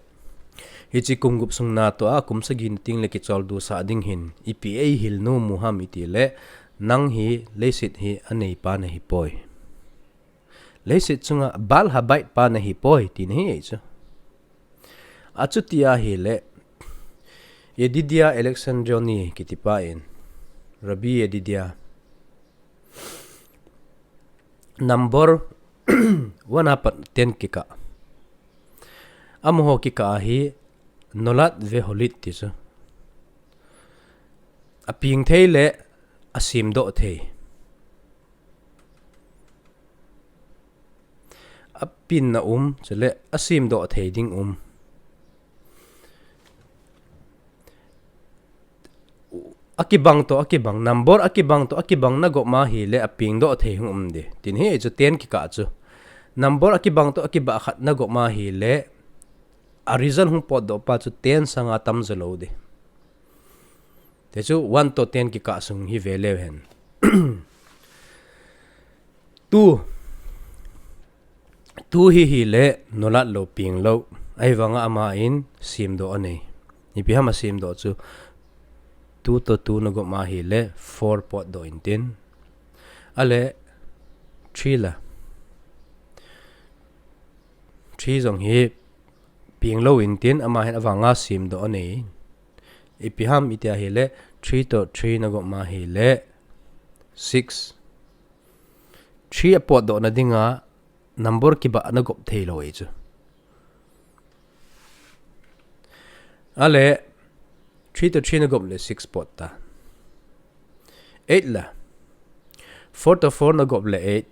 hiche kum gup sung natoh a, kum sagi na tengle kicholdo sah ding hin, ipi eihil nom u ham itile, nang hi leiset hi aneipa nahipoi. Leiset chunga Baal Habayit pa nahipoi, tina hi ei chu. Achuti ahile, Yedidia Alexandroni kitipa in, Rabbi Yedidia, number one apat ten kikah. Amaho kikah ahi, Nolad ve Holit ti chu. Apeng thei le asemdoh thei. Apenna um, chule asemdoh thei ding um. Akibang toh akibang, number akibang toh akibang nagop ma hile apengdoh thei hung um ding. Tin hi chu ten kikah chu. Number akibang toh akibah khat nagop ma hile a result hung potdoh pa chu ten sanga tamjo lou ding. Te chu one toh ten kikah sung hi ve leu hen. Two, two hi hile Nolad lou, peng lou. Ahivanga aman semdoh anei. Ipi ham asemdoh chu, two toh two nagop ma hile four potdoh intin. Ale three la. Three jong hi peng lou intin, aman avanga semdoh anei. Ipi ham itia hile, three toh three nagop ma hile six. Three apotdoh na dinga number kibah nagop thei lou ei chu. Ale, three to three na gop le six pot ta. Eight la. Four to four na gop le eight.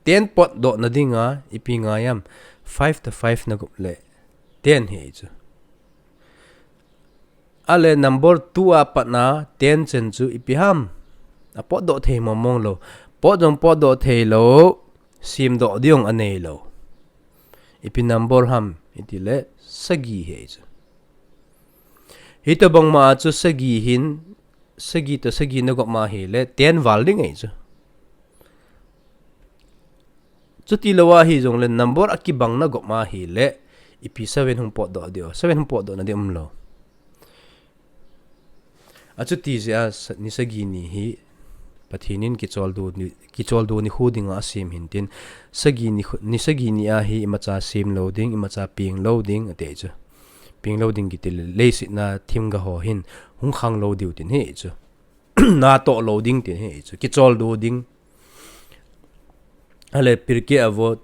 Ten potdoh na dinga, ipi ngai am. Five to five na gop le ten hi chu. Ale number two a patna ten chen chu ipi ham. A potdoh thei mong mong lou. Pot jong potdoh thei lou. Simdoh ding a nei lou. Ipi number ham, iti le sagi hi chu. Hitobang ma chu sagi hin, sagi to sagi na gop ma hi le, ten val ding ahi chu. Chuti lou ahi jong le, number a kibang na gop ma hi le, ipi seven hung potdoh ding, seven hung potdoh na ding um lou. Achuti jeh a sa-, ni sagi ni hi Pathen in kicholdo ni, kicholdo ni khu dinga asem hin tin, sagi ni khu, ni sagi ni a hi imacha sem lou ding, imacha peng lou ding ati chu. Peng lou ding kiti le, leiset na thim ga ho hin hung khang lou diu tin hi chu. Natoh lou ding tin hi chu. Kicholdo ding. Ale Pirkei Avot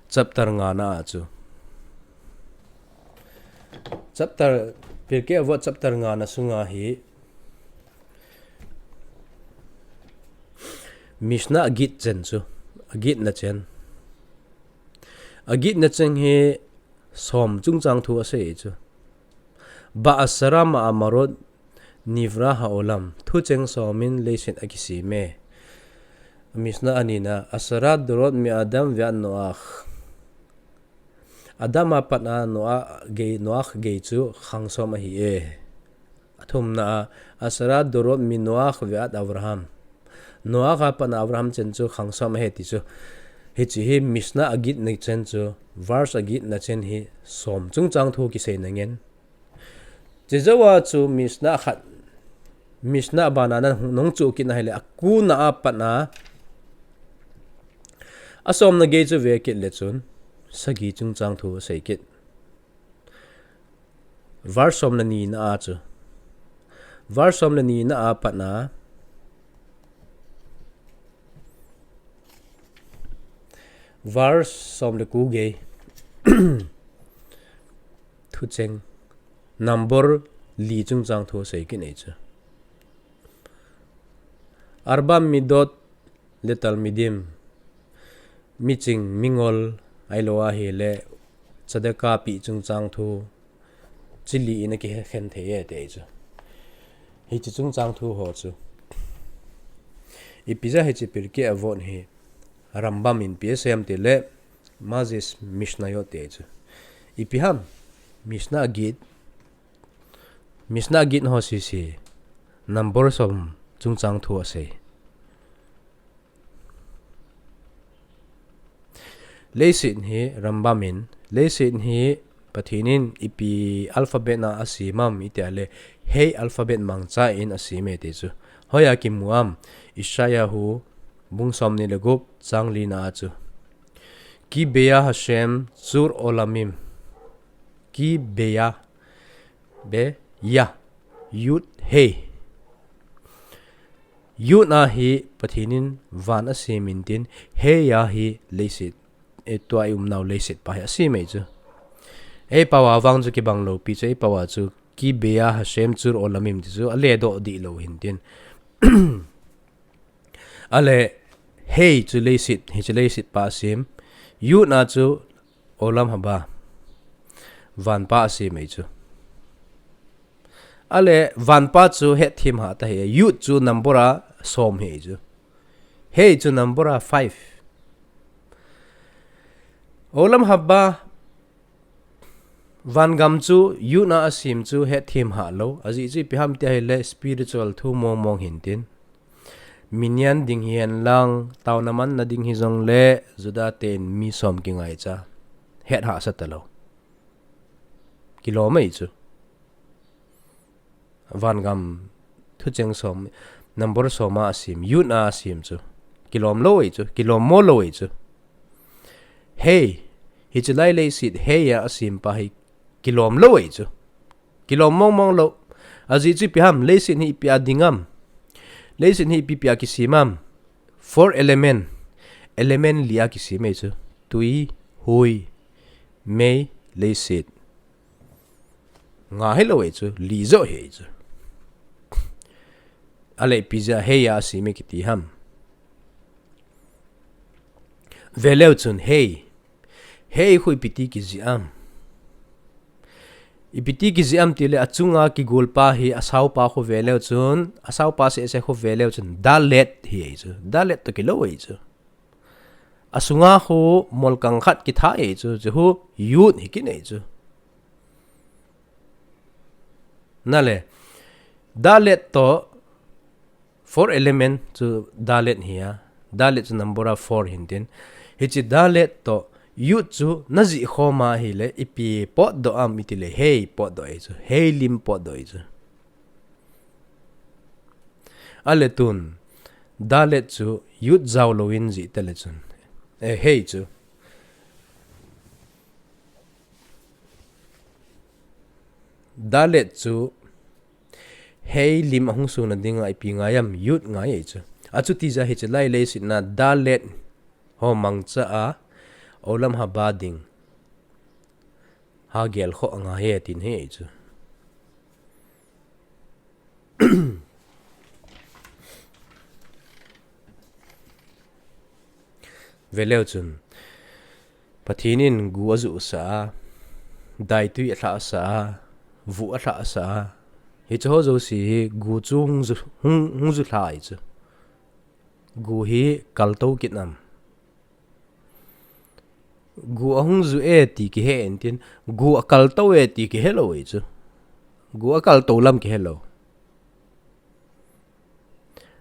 chapter nga na a chu. Chapter, Pirkei Avot chapter nga na sunga hi Mishnah Agit chen chu. Agit na chen. Agit na chen hi som chungchang thu asei chu. Ba'asara ma'amarot nivra ha'olam. Thucheng som in leiset akisem e. Mishnah ani na, asara dorot mi Adam ve'ad Noach. Adam a pat a Noach gei, Noach gei chu khang som ahi e. Athum na a, asara dorot mi Noach ve'ad Avraham. Noach a pat a Avraham chen chu khang som ahi ti chu. Hichi hi Mishnah Agit na chen chu, verse Agit na chen hi som chungchang thu kisei na ngen. Chejou a chu Mishnah khat, Mishnah bana na nung chu kit na hi le, akuna a pat a, asom na gei chu ve kit le chun, sagi chungchang thu sei kit. Verse som le ni na a chu. Verse som le ni na a pat a. Verse som le ko gei. Thucheng. Number li chungchang thu sei kit nei chu. Arba midot le talmidim. Miching, mingol, ailo ahi le tzedakah pi chungchang thu. Chili in a kikhen thei e te chu. Hichi chungchang thu ho chu. Ipi jeh a hichi Pirkei Avot hi Rambam in ipi asei em ti le Mazis Mishnayot te chu. Ipi ham Mishnah Agit. Mishnah Agit ho sisi. Number som chungchang thu asei. Leiset hi Rambam in, leiset hi Pathen in ipi alphabet na asem am iti a le, He alphabet mangcha in asem e ti chu. Hoiya kimu am, Isaiah hu bung som ni le gup chang li na a chu. Ki beya Hashem tzur olamim. Ki beya, beya, Yud He. Yud a hi Pathen in van asem in tin, He a hi leiset, e tua i umnau leiset pa hi asem e chu. Ei pao a vang chu kibang lou pi chu, ei pao a chu, Ki beya Hashem tzur olamim ti chu, ale doh dih lou hin tin. Ale, He chu leiset, hichu leiset pa asem. Yud a chu olam haba. Van pa asem e chu. Ale, van pa chu hetthem ha ta hi. Yud chu number a som hi chu. He chu number a five. Olam haba. Van gam chu Yud a asem chu hetthem ha lou. Ajeh chu ipi ham ti a hi le spiritual thu mong mong hin tin. Minyan ding hi hen lang, taona manna ding hi jong le, Juda ten mi som kingaicha. Het hahsa ta lou. Kilom e chu. Van gam thucheng som, number som a asem, Yud a asem chu. Kilom lou e chu, kilom mo lou e chu. He, hichu lai leiset, He a asem pa hi kilom lou e chu. Kilom mong mong lou. Ajeh chu ipi ham, leiset hi ipi a ding am. Leiset hi ipi ipi a kisem am. Four element. Element li a kisem e chu. Tui, hui, mei, leiset. Nga hilou ahi chu, li joh ahi chu. Ale ipi jeh a hei a asem e kiti ham. Veleu chun hei. Hei khu ipi ti kijih am. Ipi ti kijih am tile achunga kigolpa hi asaopa khu veleu chun, asaopa sese khu veleu chun, dalet hi ahi chu. Dalet toh kilou ahi chu. Asunga khu molkang khat kitha ahi chu, chu khu yud hi kit ahi chu. Nale, dalet toh four element chu dalet hi a, dalet chu number a four hintin. Hiche dalet toh yud chu najih khom ahile, ipi potdoh am itile, hei potdoh ahi chu, hei lim potdoh ahi chu. Ale tun, dalet chu yud jao louvin jih tale chun. Eh, hei chu. Dalet chu hei lim ahung suna dinga ipi ngai am, yud ngai ahi chu. Achuti jeh a hiche lai leiset a dalet ho mangcha a, olam haba ding ha gelkhoh angai e tin ahi chu. Veleu chun, Pathen in gu ajuhsah a, daitui alhahsah a, vuh alhahsah a, hiche ho jouse hi gu chu hung ju, hung, hung ju lha ahi chu. Gu hi kaltou kit am. Gu ahung ju e ti kihe intin, gu akaltou e ti kihelou ahi chu. Gu akaltou lam kihelou.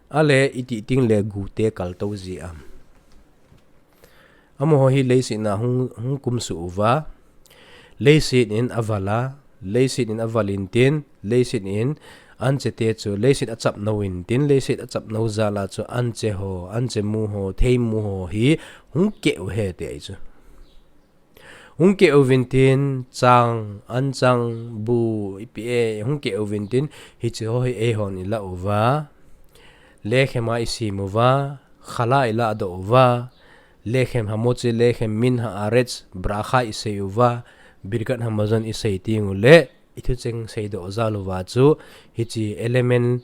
Ale iti ting le gu te kaltou ji am. Amaho hi leiset a hung, hung kumsuh uva, leiset in aval a, leiset in aval intin, leiset in anche te chu, leiset achap nou intin, leiset achap nou jal a chu anche ho, anche mu ho, thei mu ho hi hung keh u ahi ti ahi chu. Hung keh uvin tin, chang, anchang, bu, ipi e, hung keh uvin tin, hiche ho hi eihon ilah uva. Lekhem a isem uva, khala ilah doh uva. Lekhem hamoche, lekhem min ha'aretz, bracha isei uva, birkat hamazon isei teng ule, ithucheng seidoh jal uva chu, hiche element,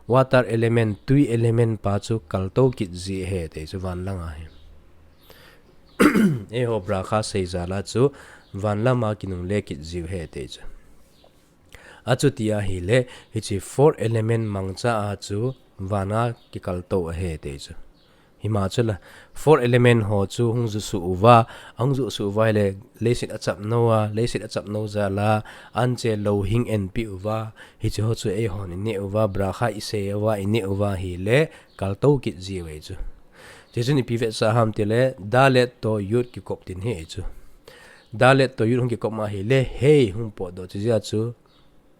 water element, tui element pa chu kaltou kit ji ahi ti chu vanlang a hi. Eiho bracha sei jal a chu vanlam a kinungle kit jiu ahi ti chu. Achuti ahile, hiche four element mangcha a chu van a kikaltou ahi ti chu. Hima chula, four element ho chu hung jusuh uva, ahung jusuh uva ahile, leiset achap nou a, leiset achap nou jal a, anche louhing enpeh uva, hiche ho chu eihon ineh uva, bracha isei uva, ineh uva ahile, kaltou kit jiu ahi chu. Chuchun ipi vetsah ham tile, dalet toh yud kikop ding ahi chu. Dalet toh yud hung kikop ma ahile, hei hung potdoh chu jeh a chu,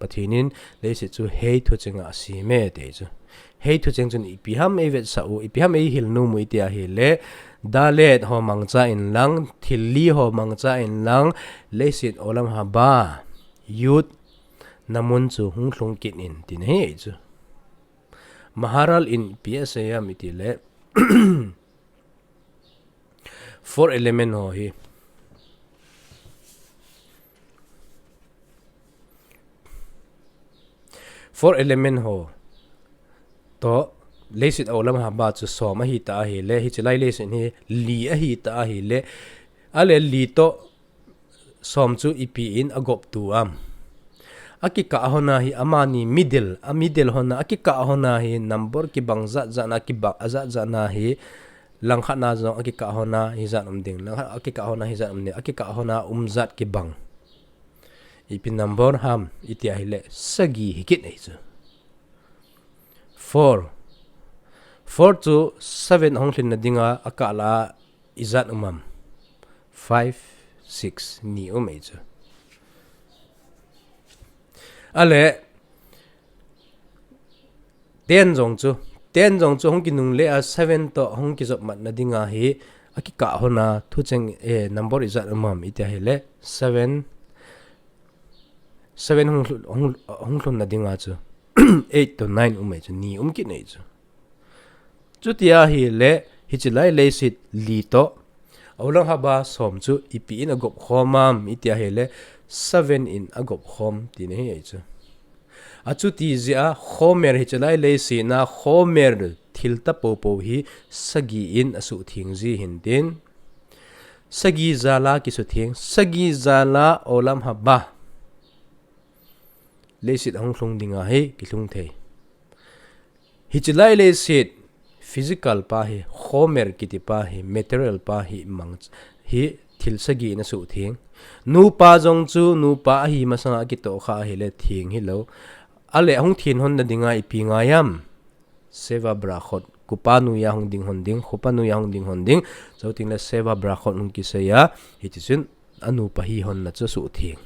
Pathen in leiset chu hei thucheng a asem e ti chu. Hei thucheng chun ipi ham eivetsah u, ipi ham eihil nom u iti ahile, dalet ho mangcha in lang, thil li ho mangcha in lang, leiset olam haba, yud, namun chu hung lhung kit in tin ahi chu. Maharal in ipi asei ham itile, four element ho hi. Four element ho toh leiset olam haba chu som ahita ahile, hiche lai leiset hi li ahita ahile, ale li toh som chu ipi in agop tu am. Akikah hon a hi amani middle, a middle hon a akikah hon a hi number kibang jat jat na kibang, ajat jat na hi langkhat na jong akikah hon a hijat um ding, langkhat akikah hon a hijat um ding, akikah hon a um jat kibang. Ipi number ham iti ahile sagi hi kit ahi chu. Four. Four chu seven ahung lhin na dinga akah la a ijat um am. Five, six, ni um ahi chu. Ale, ten jong chu, ten jong chu hung kinungle a seven toh hung kijop mat na dinga hi, akikah hon a thucheng, eh, number ijat um am iti ahile, seven, seven hung lhu-, hung, hung lhun na dinga chu, eight to nine um ahi chu, ni um kit ahi chu. Chuti ahile, hiche lai leiset li toh, Olam haba som chu ipi in agop khom am iti ahile, seven in agop khom tina ahi chu. Achuti jeh a Homer hiche lai leiset a Homer thil tapopo hi sagi in asuhtheng ji hintin. Sagi jal a kisutheng, sagi jal a Olam Haba. Leiset ahung lhung ding ahi, kilhung thei. Hiche lai leiset physical pa hi, Homer kiti pa hi, material pa hi mang, hi thil sagi in asuhtheng. Nupa jong chu, nupa ahi masanga akitoh kha ahile theng hilou. Ale ahung theng hon na dinga ipi ngai am? Sheva Brachot. Kupa noiya hung ding hon ding, khupa noiya hung ding hon ding. Chuteng le Sheva Brachot hung kisei a, hitichun anupa hi hon na chu asuhtheng.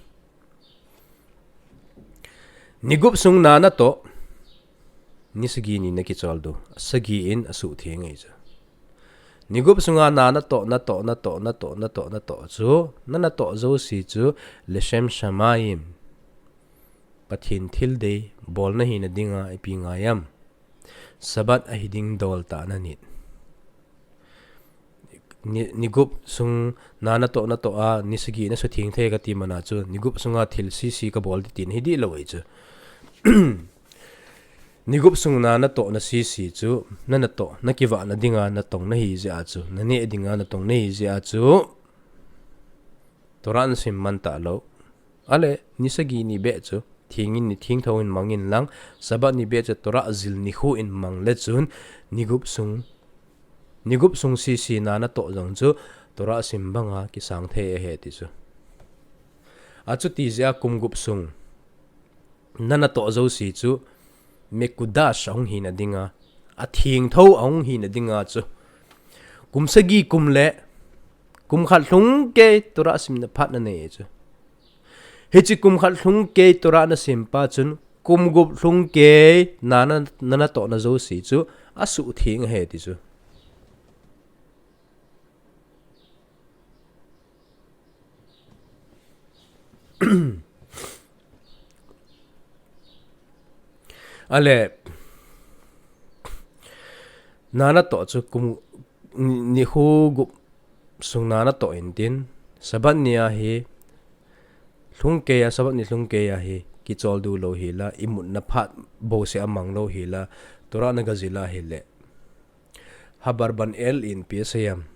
Ni gup sung na natoh, ni sagi ni nakichol diu, sagi in asuhtheng ahi chu. Ni gup sunga na natoh, natoh, natoh, natoh, natoh, natoh chu, na natoh jouse chu, Leshem Shamayim. Pathen thil dei, bolna hina dinga, ipi ngai am? Sabbath ahi ding dol tah na nit. Ni, ni gup sung na natoh, natoh a, ni sagi nasutheng thei kati mana chu, ni gup sunga thil sese kabol ding tina hi dihlou ahi chu. Ni gup sung na natoh na sese chu, na natoh, nakivah na dinga natong nahi jeh a chu, naneh dinga natong nahi jeh a chu, Torah nasim man talou. Ale, ni sagi ni beh chu, theng in ni theng thou in mang in lang, Sabbath ni beh chu Torah jil nikho in mang le chun, ni gup sung, ni gup sung sese na natoh jong chu, Torah sim banga kisang thei ahi ti chu. Achuti jeh a kum gup sung na natoh jouse chu, Mekudash ahung hina dinga, atheng thou ahung hina dinga chu. Kum sagi kum le, kum khat lhung kei Torah simna phat nanei chu. Hiche kum khat lhung kei Torah nasim pa chun, kum gup lhung kei na, na, na natoh na jouse chu, asuhtheng ahi ti chu. Ale, na natoh chu kum, ni, nikho gup sung na natoh intin, Sabbath ni ahi, lhung kei a, Sabbath ni lhung kei ahi, kichol diu lou hila, imutna phat bouseh amang lou hila, Torah nagajil a hile. Habarbanel in ipi asei am?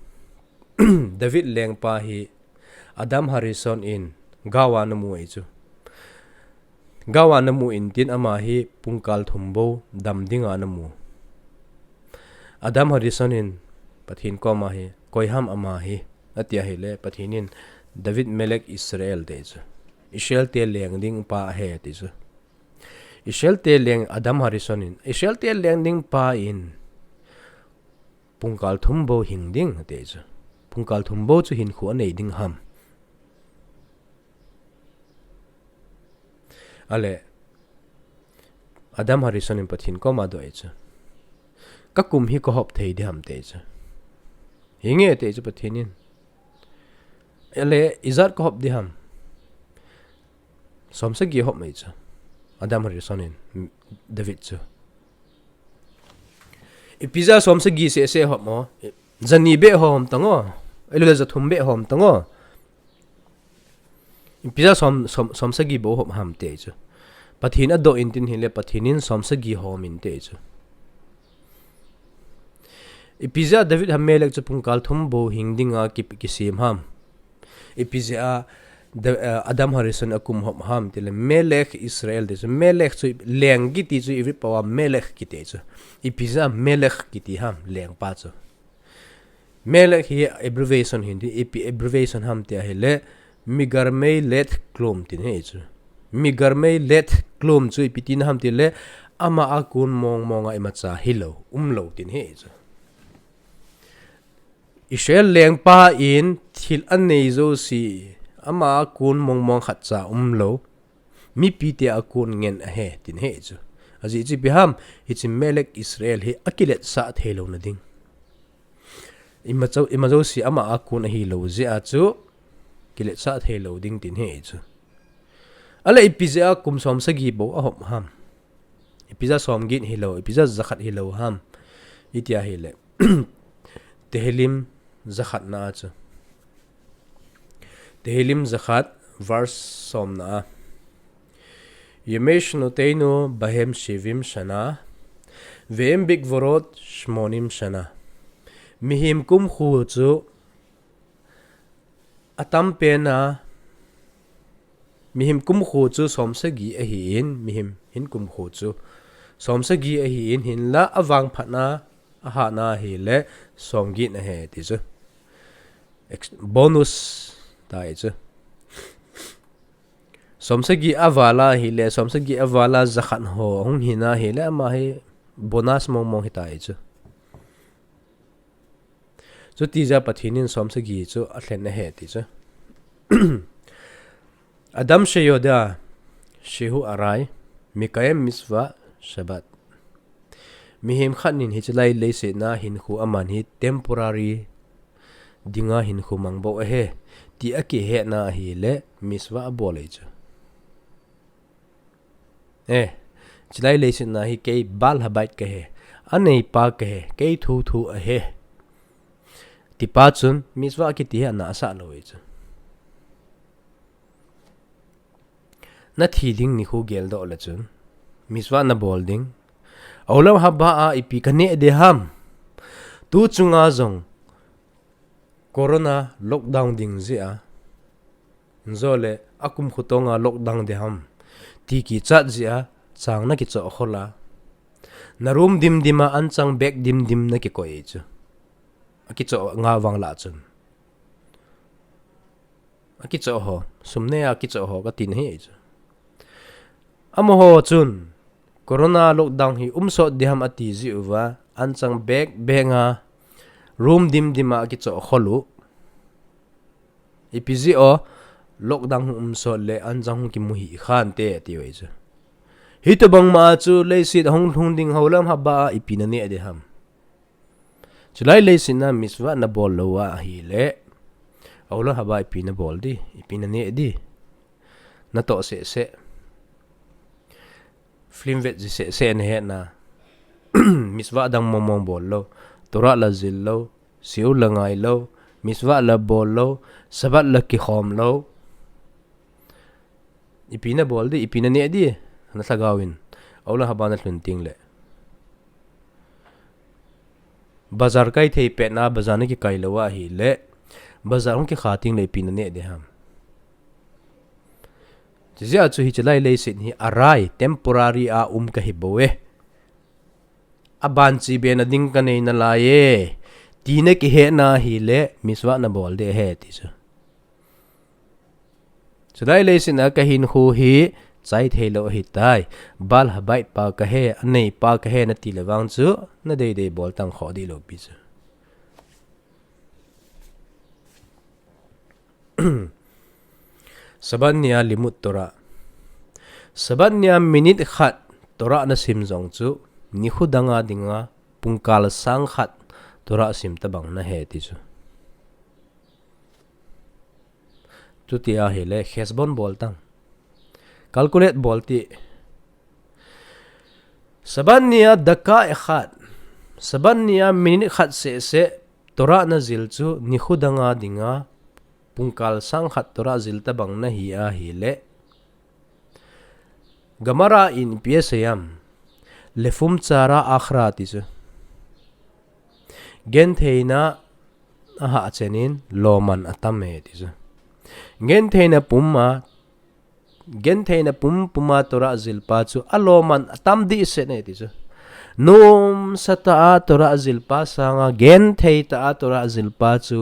David lengpa hi Adam Harishon in gao a anamu ahi chu. Gao a anamu intin ama hi pungkal thum bou dam dinga anamu. Adam Harishon in Pathen koma hi, koi ham ama hi, ati ahile, Pathen in David Melech Israel ati chu. Israel te leng ding pa ahi ati chu. Israel te leng Adam Harishon in, Israel te leng ding pa in, pungkal thum bou hing ding, ati chu. Pungkal thum bou chu hinkho anei ding ham? Ale, Adam Harishon in Pathen koma adoh ahi chu. Ka kum hi kahop thei diham ati chu. Hinge ati chu Pathen in. Ale, ijat kahop diham? Som sagi hop mai chu. Adam Harishon in, David chu. Ipi jeh a som sagi sese hop mo? Jani beh hom tango. Ahilou le jathum beh hom tango. Ipi jeh a som, som, som sagi bou hop ham ati chu. Pathen adoh intin hile Pathen in som sagi hom inte chu. Ipi jeh a David Hamelech chu pungkal thum bou hing dinga ki, kisem ham? Ipi jeh a Da-, eh, Adam Harishon akum hop ham tile Melech Israel ti chu. Melech chu leng kiti chu Ivrit pao a Melech kiti chu. Ipi jeh a Melech kiti ham lengpa chu? Melech hi abbreviation hin ti, ipi abbreviation ham ti ahile, Migarmei Let Klom tin ahi chu. Migarmei Let Klom chu ipi tina ham tile, ama a kon mong mong a imacha hilou, umlou tin ahi chu. Israel lengpa in thil anei jouse, ama a kon mong mong khat cha umlou, mipite a kon ngen ahi, tin ahi chu. Ajeh chu ipi ham, hiche Melech Israel hi akiletsah theilouna ding. Ima jou, ima jouse ama a kon ahilou jeh a chu, kiletsah theilou ding tin ahi chu. Ale ipi jeh a kum som sagi bou ahop ham? Ipi jeh a som get hilou, ipi jeh a jakhat hilou ham? Iti ahile. Tehillim jakhat na a chu. Tehillim zakhat, verse somna. ימי שנותינו בהם שבעים שנה, והם בגבורות שמונים שנה. Mihem kumkhu chu atam pen a, mihem kumkhu chu somsagi ahin, mihem hin kumkhu chu somsagi ahin, hinla avangphatna, ahatna ahile somget ahi ti chu. Ex-, bonus tai chu. Somsagi aval ahile, somsagi aval a zakhat ho hung hina ahile, ama hi bonus mongmong hitai chu. Chuti jeh a Pathen in somsagi chu alhen ahi ti chu. אדם שיודע שהוא עראי מקיים מצוות שבת. Mihem khat in hiche lai leiset a hinkho aman hi temporary dinga hinkho mang bou ahi, ti akihetna ahile mitzvah abol ahi chu. Eh, hiche lai leiset a hi kei בעל הבית kahi, aneipa kahi, kei thuthu ahi, tipa chun mitzvah kiti hi ana asah lou ahi chu. Nathi ding nikho geldoh le chun mitzvah nabol ding. עולם הבא a ipi kaneh ding ham? Tu chunga jong Corona lockdown ding jeh a, jole akumkhu tonga lockdown ding ham ti kichat jeh a, chang nakichoh khol a, na room dimdim a anchang bag dimdim nakikoi chu. Akichoh nga vang lah chun. Akichoh ho, sum nei a kichoh ho kati nahi chu. Amaho chun Corona lockdown hi umsot ding ham ati jeh uva, anchang bag bag a, room dimdim a akichoh khol u. Ipi jeh a lockdown hung umsot le anchang hung kimu hih khante ati uve chu. Hitobang ma chu leiset hung lhung ding עולם הבא a ipi naneh ding ham? Chulai leiset a mitzvah nabol lou ahile, עולם הבא ipi nabol ding, ipi naneh ding? Natoh seh seh. Film vet ji seh seh nahet na. Mitzvah dang mong mong bol lou. Torah la jil lou. Shiur la ngai lou. Mitzvah la bol lou. Shabbat la kikhom lou. Ipi nabol ding, ipi naneh ding, na lhagao in. עולם הבא nalhun teng le. Bazar kai thei pet na, bazar nakikai lou ahile, bazar hung kikha teng le ipi naneh ding ham? Chujeh a chu hiche lai leiset hi עראי, temporary a um kahi bou e. Aban chibena ding kanei nalai e, ti nakihetna ahile, mitzvah nabol ding ahi ti chu. Chulai leiset a kahinkho hi chai thei lou ahitai. בעל הבית pa kahi, aneipa kahi nati le vang chu, nadei dei bol tang, khoh dih lou pi chu. Shabbat ni a לימוד תורה. Shabbat ni a minute khat Torah nasim jong chu, nikho dang a dinga pungkal sang khat Torah sim tabang nahi ti chu. Chuti ahile, חשבון bol tang. Calculate bol teng. Shabbat ni a דקה אחת. Shabbat ni a minute khat seh seh Torah najil chu nikho dang a dinga pungkal sang khat Torah jil tabang nahi ahile, Gemara in ipi asei em? לפום צערה אחרא ti chu. Gentheina ahah chen in lomman atam e ti chu. Gentheina pum a, gentheina pumpum a Torah jil pa chu alomman atam dehset e ti chu. Nomsa tah a Torah jil pa sanga genthei tah a Torah jil pa chu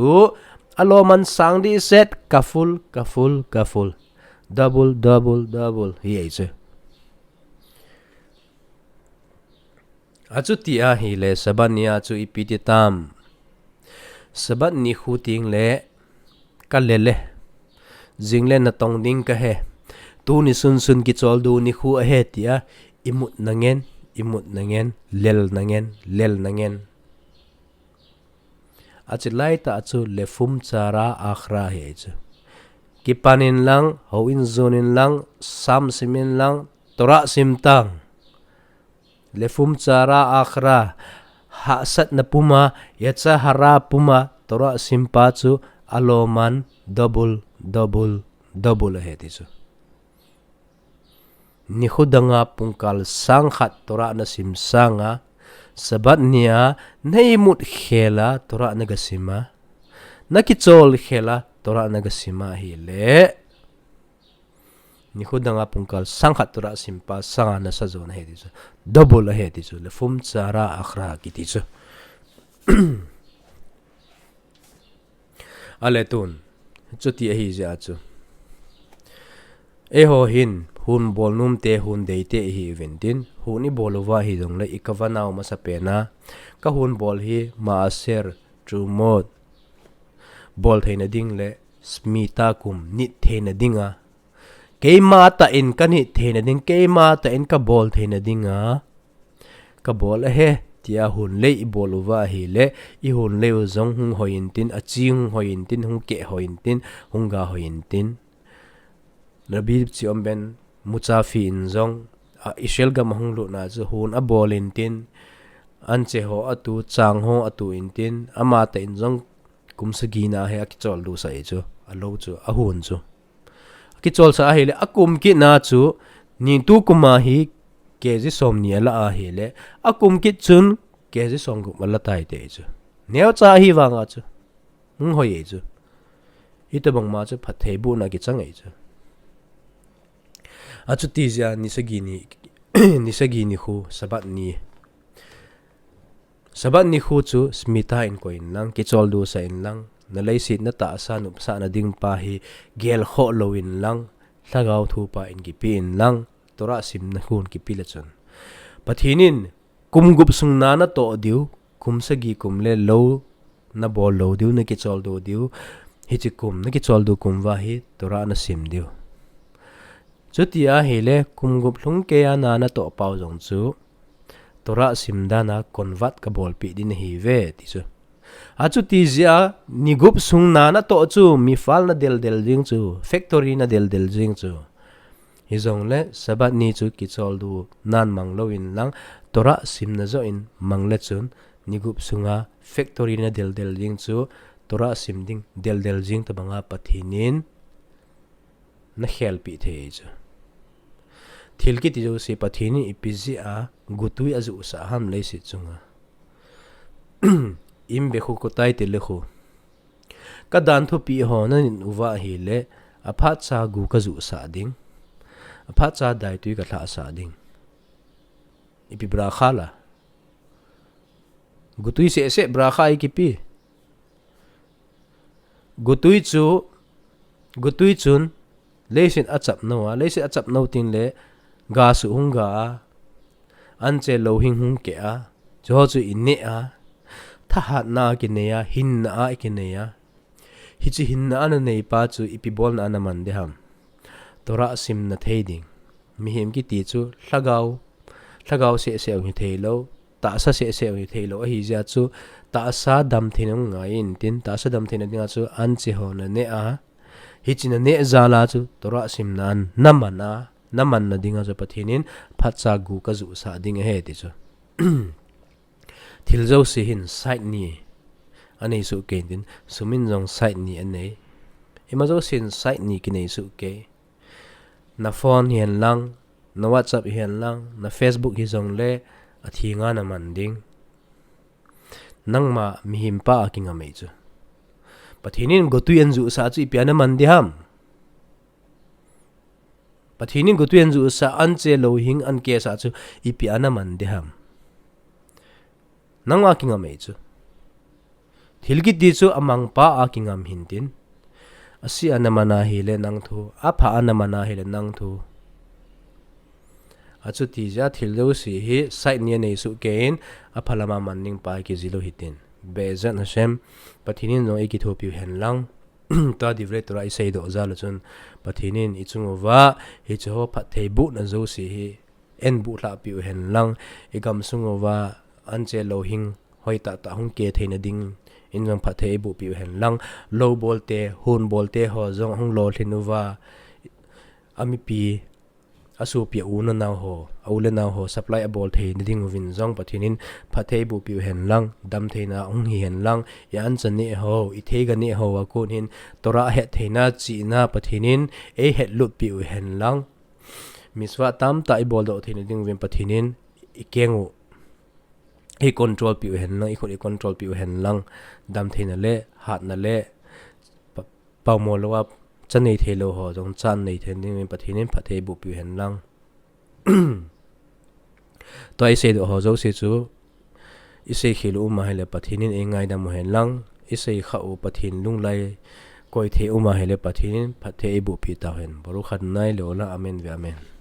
alomman sang dehset, כפול, כפול, כפול. Double, double, double hi ahi chu. Achuti ahile Shabbat ni a chu ipi ti tam? Shabbat nikho teng le kalel e. Jing le natong ding kahi. Tuni sunsun kicholdo nikho ahi tia imut nangen, imut nangen, lel nangen, lel nangen. Achi lai tah chu לפום צערה אחרא hi chu. Kipan in lang, houin jon in lang, Sam sim in lang, Torah sim tang. לפום צערה אחרא, hahsatna puma, יצר הרע puma, Torah sim pa chu alomman double, Double, double ahi ti chu. Nikho danga pungkal sang khat Torah na sim sanga, Sabbath nia na imut khela Torah na ga sima, na kichol khela Torah na ga sima ahile, nikho danga pungkal sang khat Torah simpa sanga na sa jo na ahi ti chu. Double ahi ti chu. Lefum tsara achra kiti chu. Ale tun, chuti ahi jeh a chu, eiho hin hon bol nom te, hon dei te ihi uvin tin, hon i bol uva hijongle i kavanau masa pena, ka hon bol hi maaser, trumot, bol theina ding le shmita kum nit theina dinga, keima tah in ka nit theina ding, keima tah in ka bol theina dinga ka bol ahi, tia hon lei i bol uva ahile, i hon lei u jong hung hoi intin, achi hung hoi intin, hung keh hoi intin, hung ga hoi intin. Rabbi Chiom ben Muchafi in jong, a, Israel gam ahung lutna chu hon abol intin, anche ho atu, chang ho atu intin, ama tah in jong kum sagi na hi akichol du sah e chu, alou chu, ahon chu. Akichol sah ahile, akum kit na chu, nitu kuma hi K G som ni ala ahile, akum kit chun K G som gup ala tai te chu. Neocha ahi vanga chu. Hung hoi e chu. Hitobang ma chu phattheibohna kichang e chu. Achuti jeh a ni sagi ni, ni sagi nikho Sabbath ni. Sabbath nikho chu shmita in koi inlang, kichol du sah inlang, na leiset na tahsa nopsahna ding pa hi gelkhoh lou inlang, lhagao thu pa in kipe inlang, Torah simna hon kipe le chun, Pathen in kum gup sung na natoh diu, kum sagi kum le lou nabol lou diu, nakichol du diu, hiche kum, nakichol du kum uva hi Torah nasim diu. Chuti ahile, kum gup lhung keiya na natoh pau jong chu, Torah sim dan a convert kabolpeh ding nahiuve, ti chu. Achuti jeh a, ni gup sung na natoh chu, mifal nadel del jing chu, factory nadel del jing chu. Hijongle, Sabbath ni chu kichol du nan mang lou inlang, Torah simna joh in mang le chun, ni gup sunga factory nadel del jing chu, Torah sim ding del del jing tobanga Pathen in nakhelpeh thei e chu. Thil kiti jouse Pathen in ipi jeh a gotui ajuhsah ham leiset chunga. Im bekhu kotai te lekhu. Ka dan thupeh ho nanit uva ahile, aphatcha go kajuhsah ding. Aphatcha daitui kalhahsah ding. Ipi bracha la. Gotui seh seh bracha ikipe. Gotui chu, gotui chun, leiset achap nou a, leiset achap nou tin le, ga suh hung ga a, anche louhing hung keh a, chuho chu ineh a, thahatna a kinei a, hinna a kinei a. Hiche hinna a nanei pa chu ipi bolna a naman ding ham. Torah simna thei ding. Mihem kiti chu lhagao, lhagao seh seh hung hithei lou, tahsa seh seh hung hithei lou ahi jeh a chu tahsa damtheina hung ngai intin, tahsa damtheina dinga chu anche ho naneh a, hiche naneh jal a chu Torah simna a naman a, namanna dinga chu Pathen in phatcha go kajuhsah ding ahi ti chu. Thil jouse hin side ni anei soh kei intin, sum in jong side ni anei. Ima jousen side ni kinei soh kei. Na phone hihen lang, na WhatsApp hihen lang, na Facebook hijongle, athenga naman ding. Nangma mihem pa a kingam ahi chu. Pathen in gotui ahin juhsah chu ipi a naman ding ham. Pathen in gotui ahin juhsah, anche louhing ahin kehsah chu ipi a naman ding ham. Nangma kingam ahi chu. Thil kiti chu amang pa a kingam hintin. Aseh a naman ahile nang thu, apha a naman ahile nang thu. Achuti jeh a thil jouse hi side ni anei soh kei in, apha lama man ding pa kijih lou hitin. Be'ezrat Hashem, Pathen in jong eikithopiu hen lang. Tua divrei Torah isei doh jal a chun, Pathen in ichung uva hiche ho phattheibohna jouse hi eihin bohlahpiu hen lang, igamsung uva anche louhing hoi tah tah hung keh theina ding in jong phatthei eibohpiu hen lang, lou bol te, hon bol te ho jong ahung lolhin uva, amipi, asopi a u le nao ho, a u le nao ho supply abol theina ding uvin jong Pathen in phatthei eiboh piu hen lang, damtheina hung hi hen lang, i ancha neh ho, i theiga neh ho a kon hin Torah het theina chihna Pathen in eihet lut piu hen lang, mitzvah tamtah ibol doh theina ding uvin Pathen in i keng u ei control piu hen lang, i khut ei control piu hen lang, damtheina le hatna le pa-, paomo louva cha nei thei lou ho jong cha nei thei ding uvin Pathen in phatthei eiboh piu hen lang. Tua i seidoh ho jouse chu i seikhel u um ahile Pathen in eingaidam u hen lang, i seikha u Pathen lunglai koi thei um ahile Pathen in phatthei eiboh pi tau hen. Baruch Adonai le'olam amen ve'amen.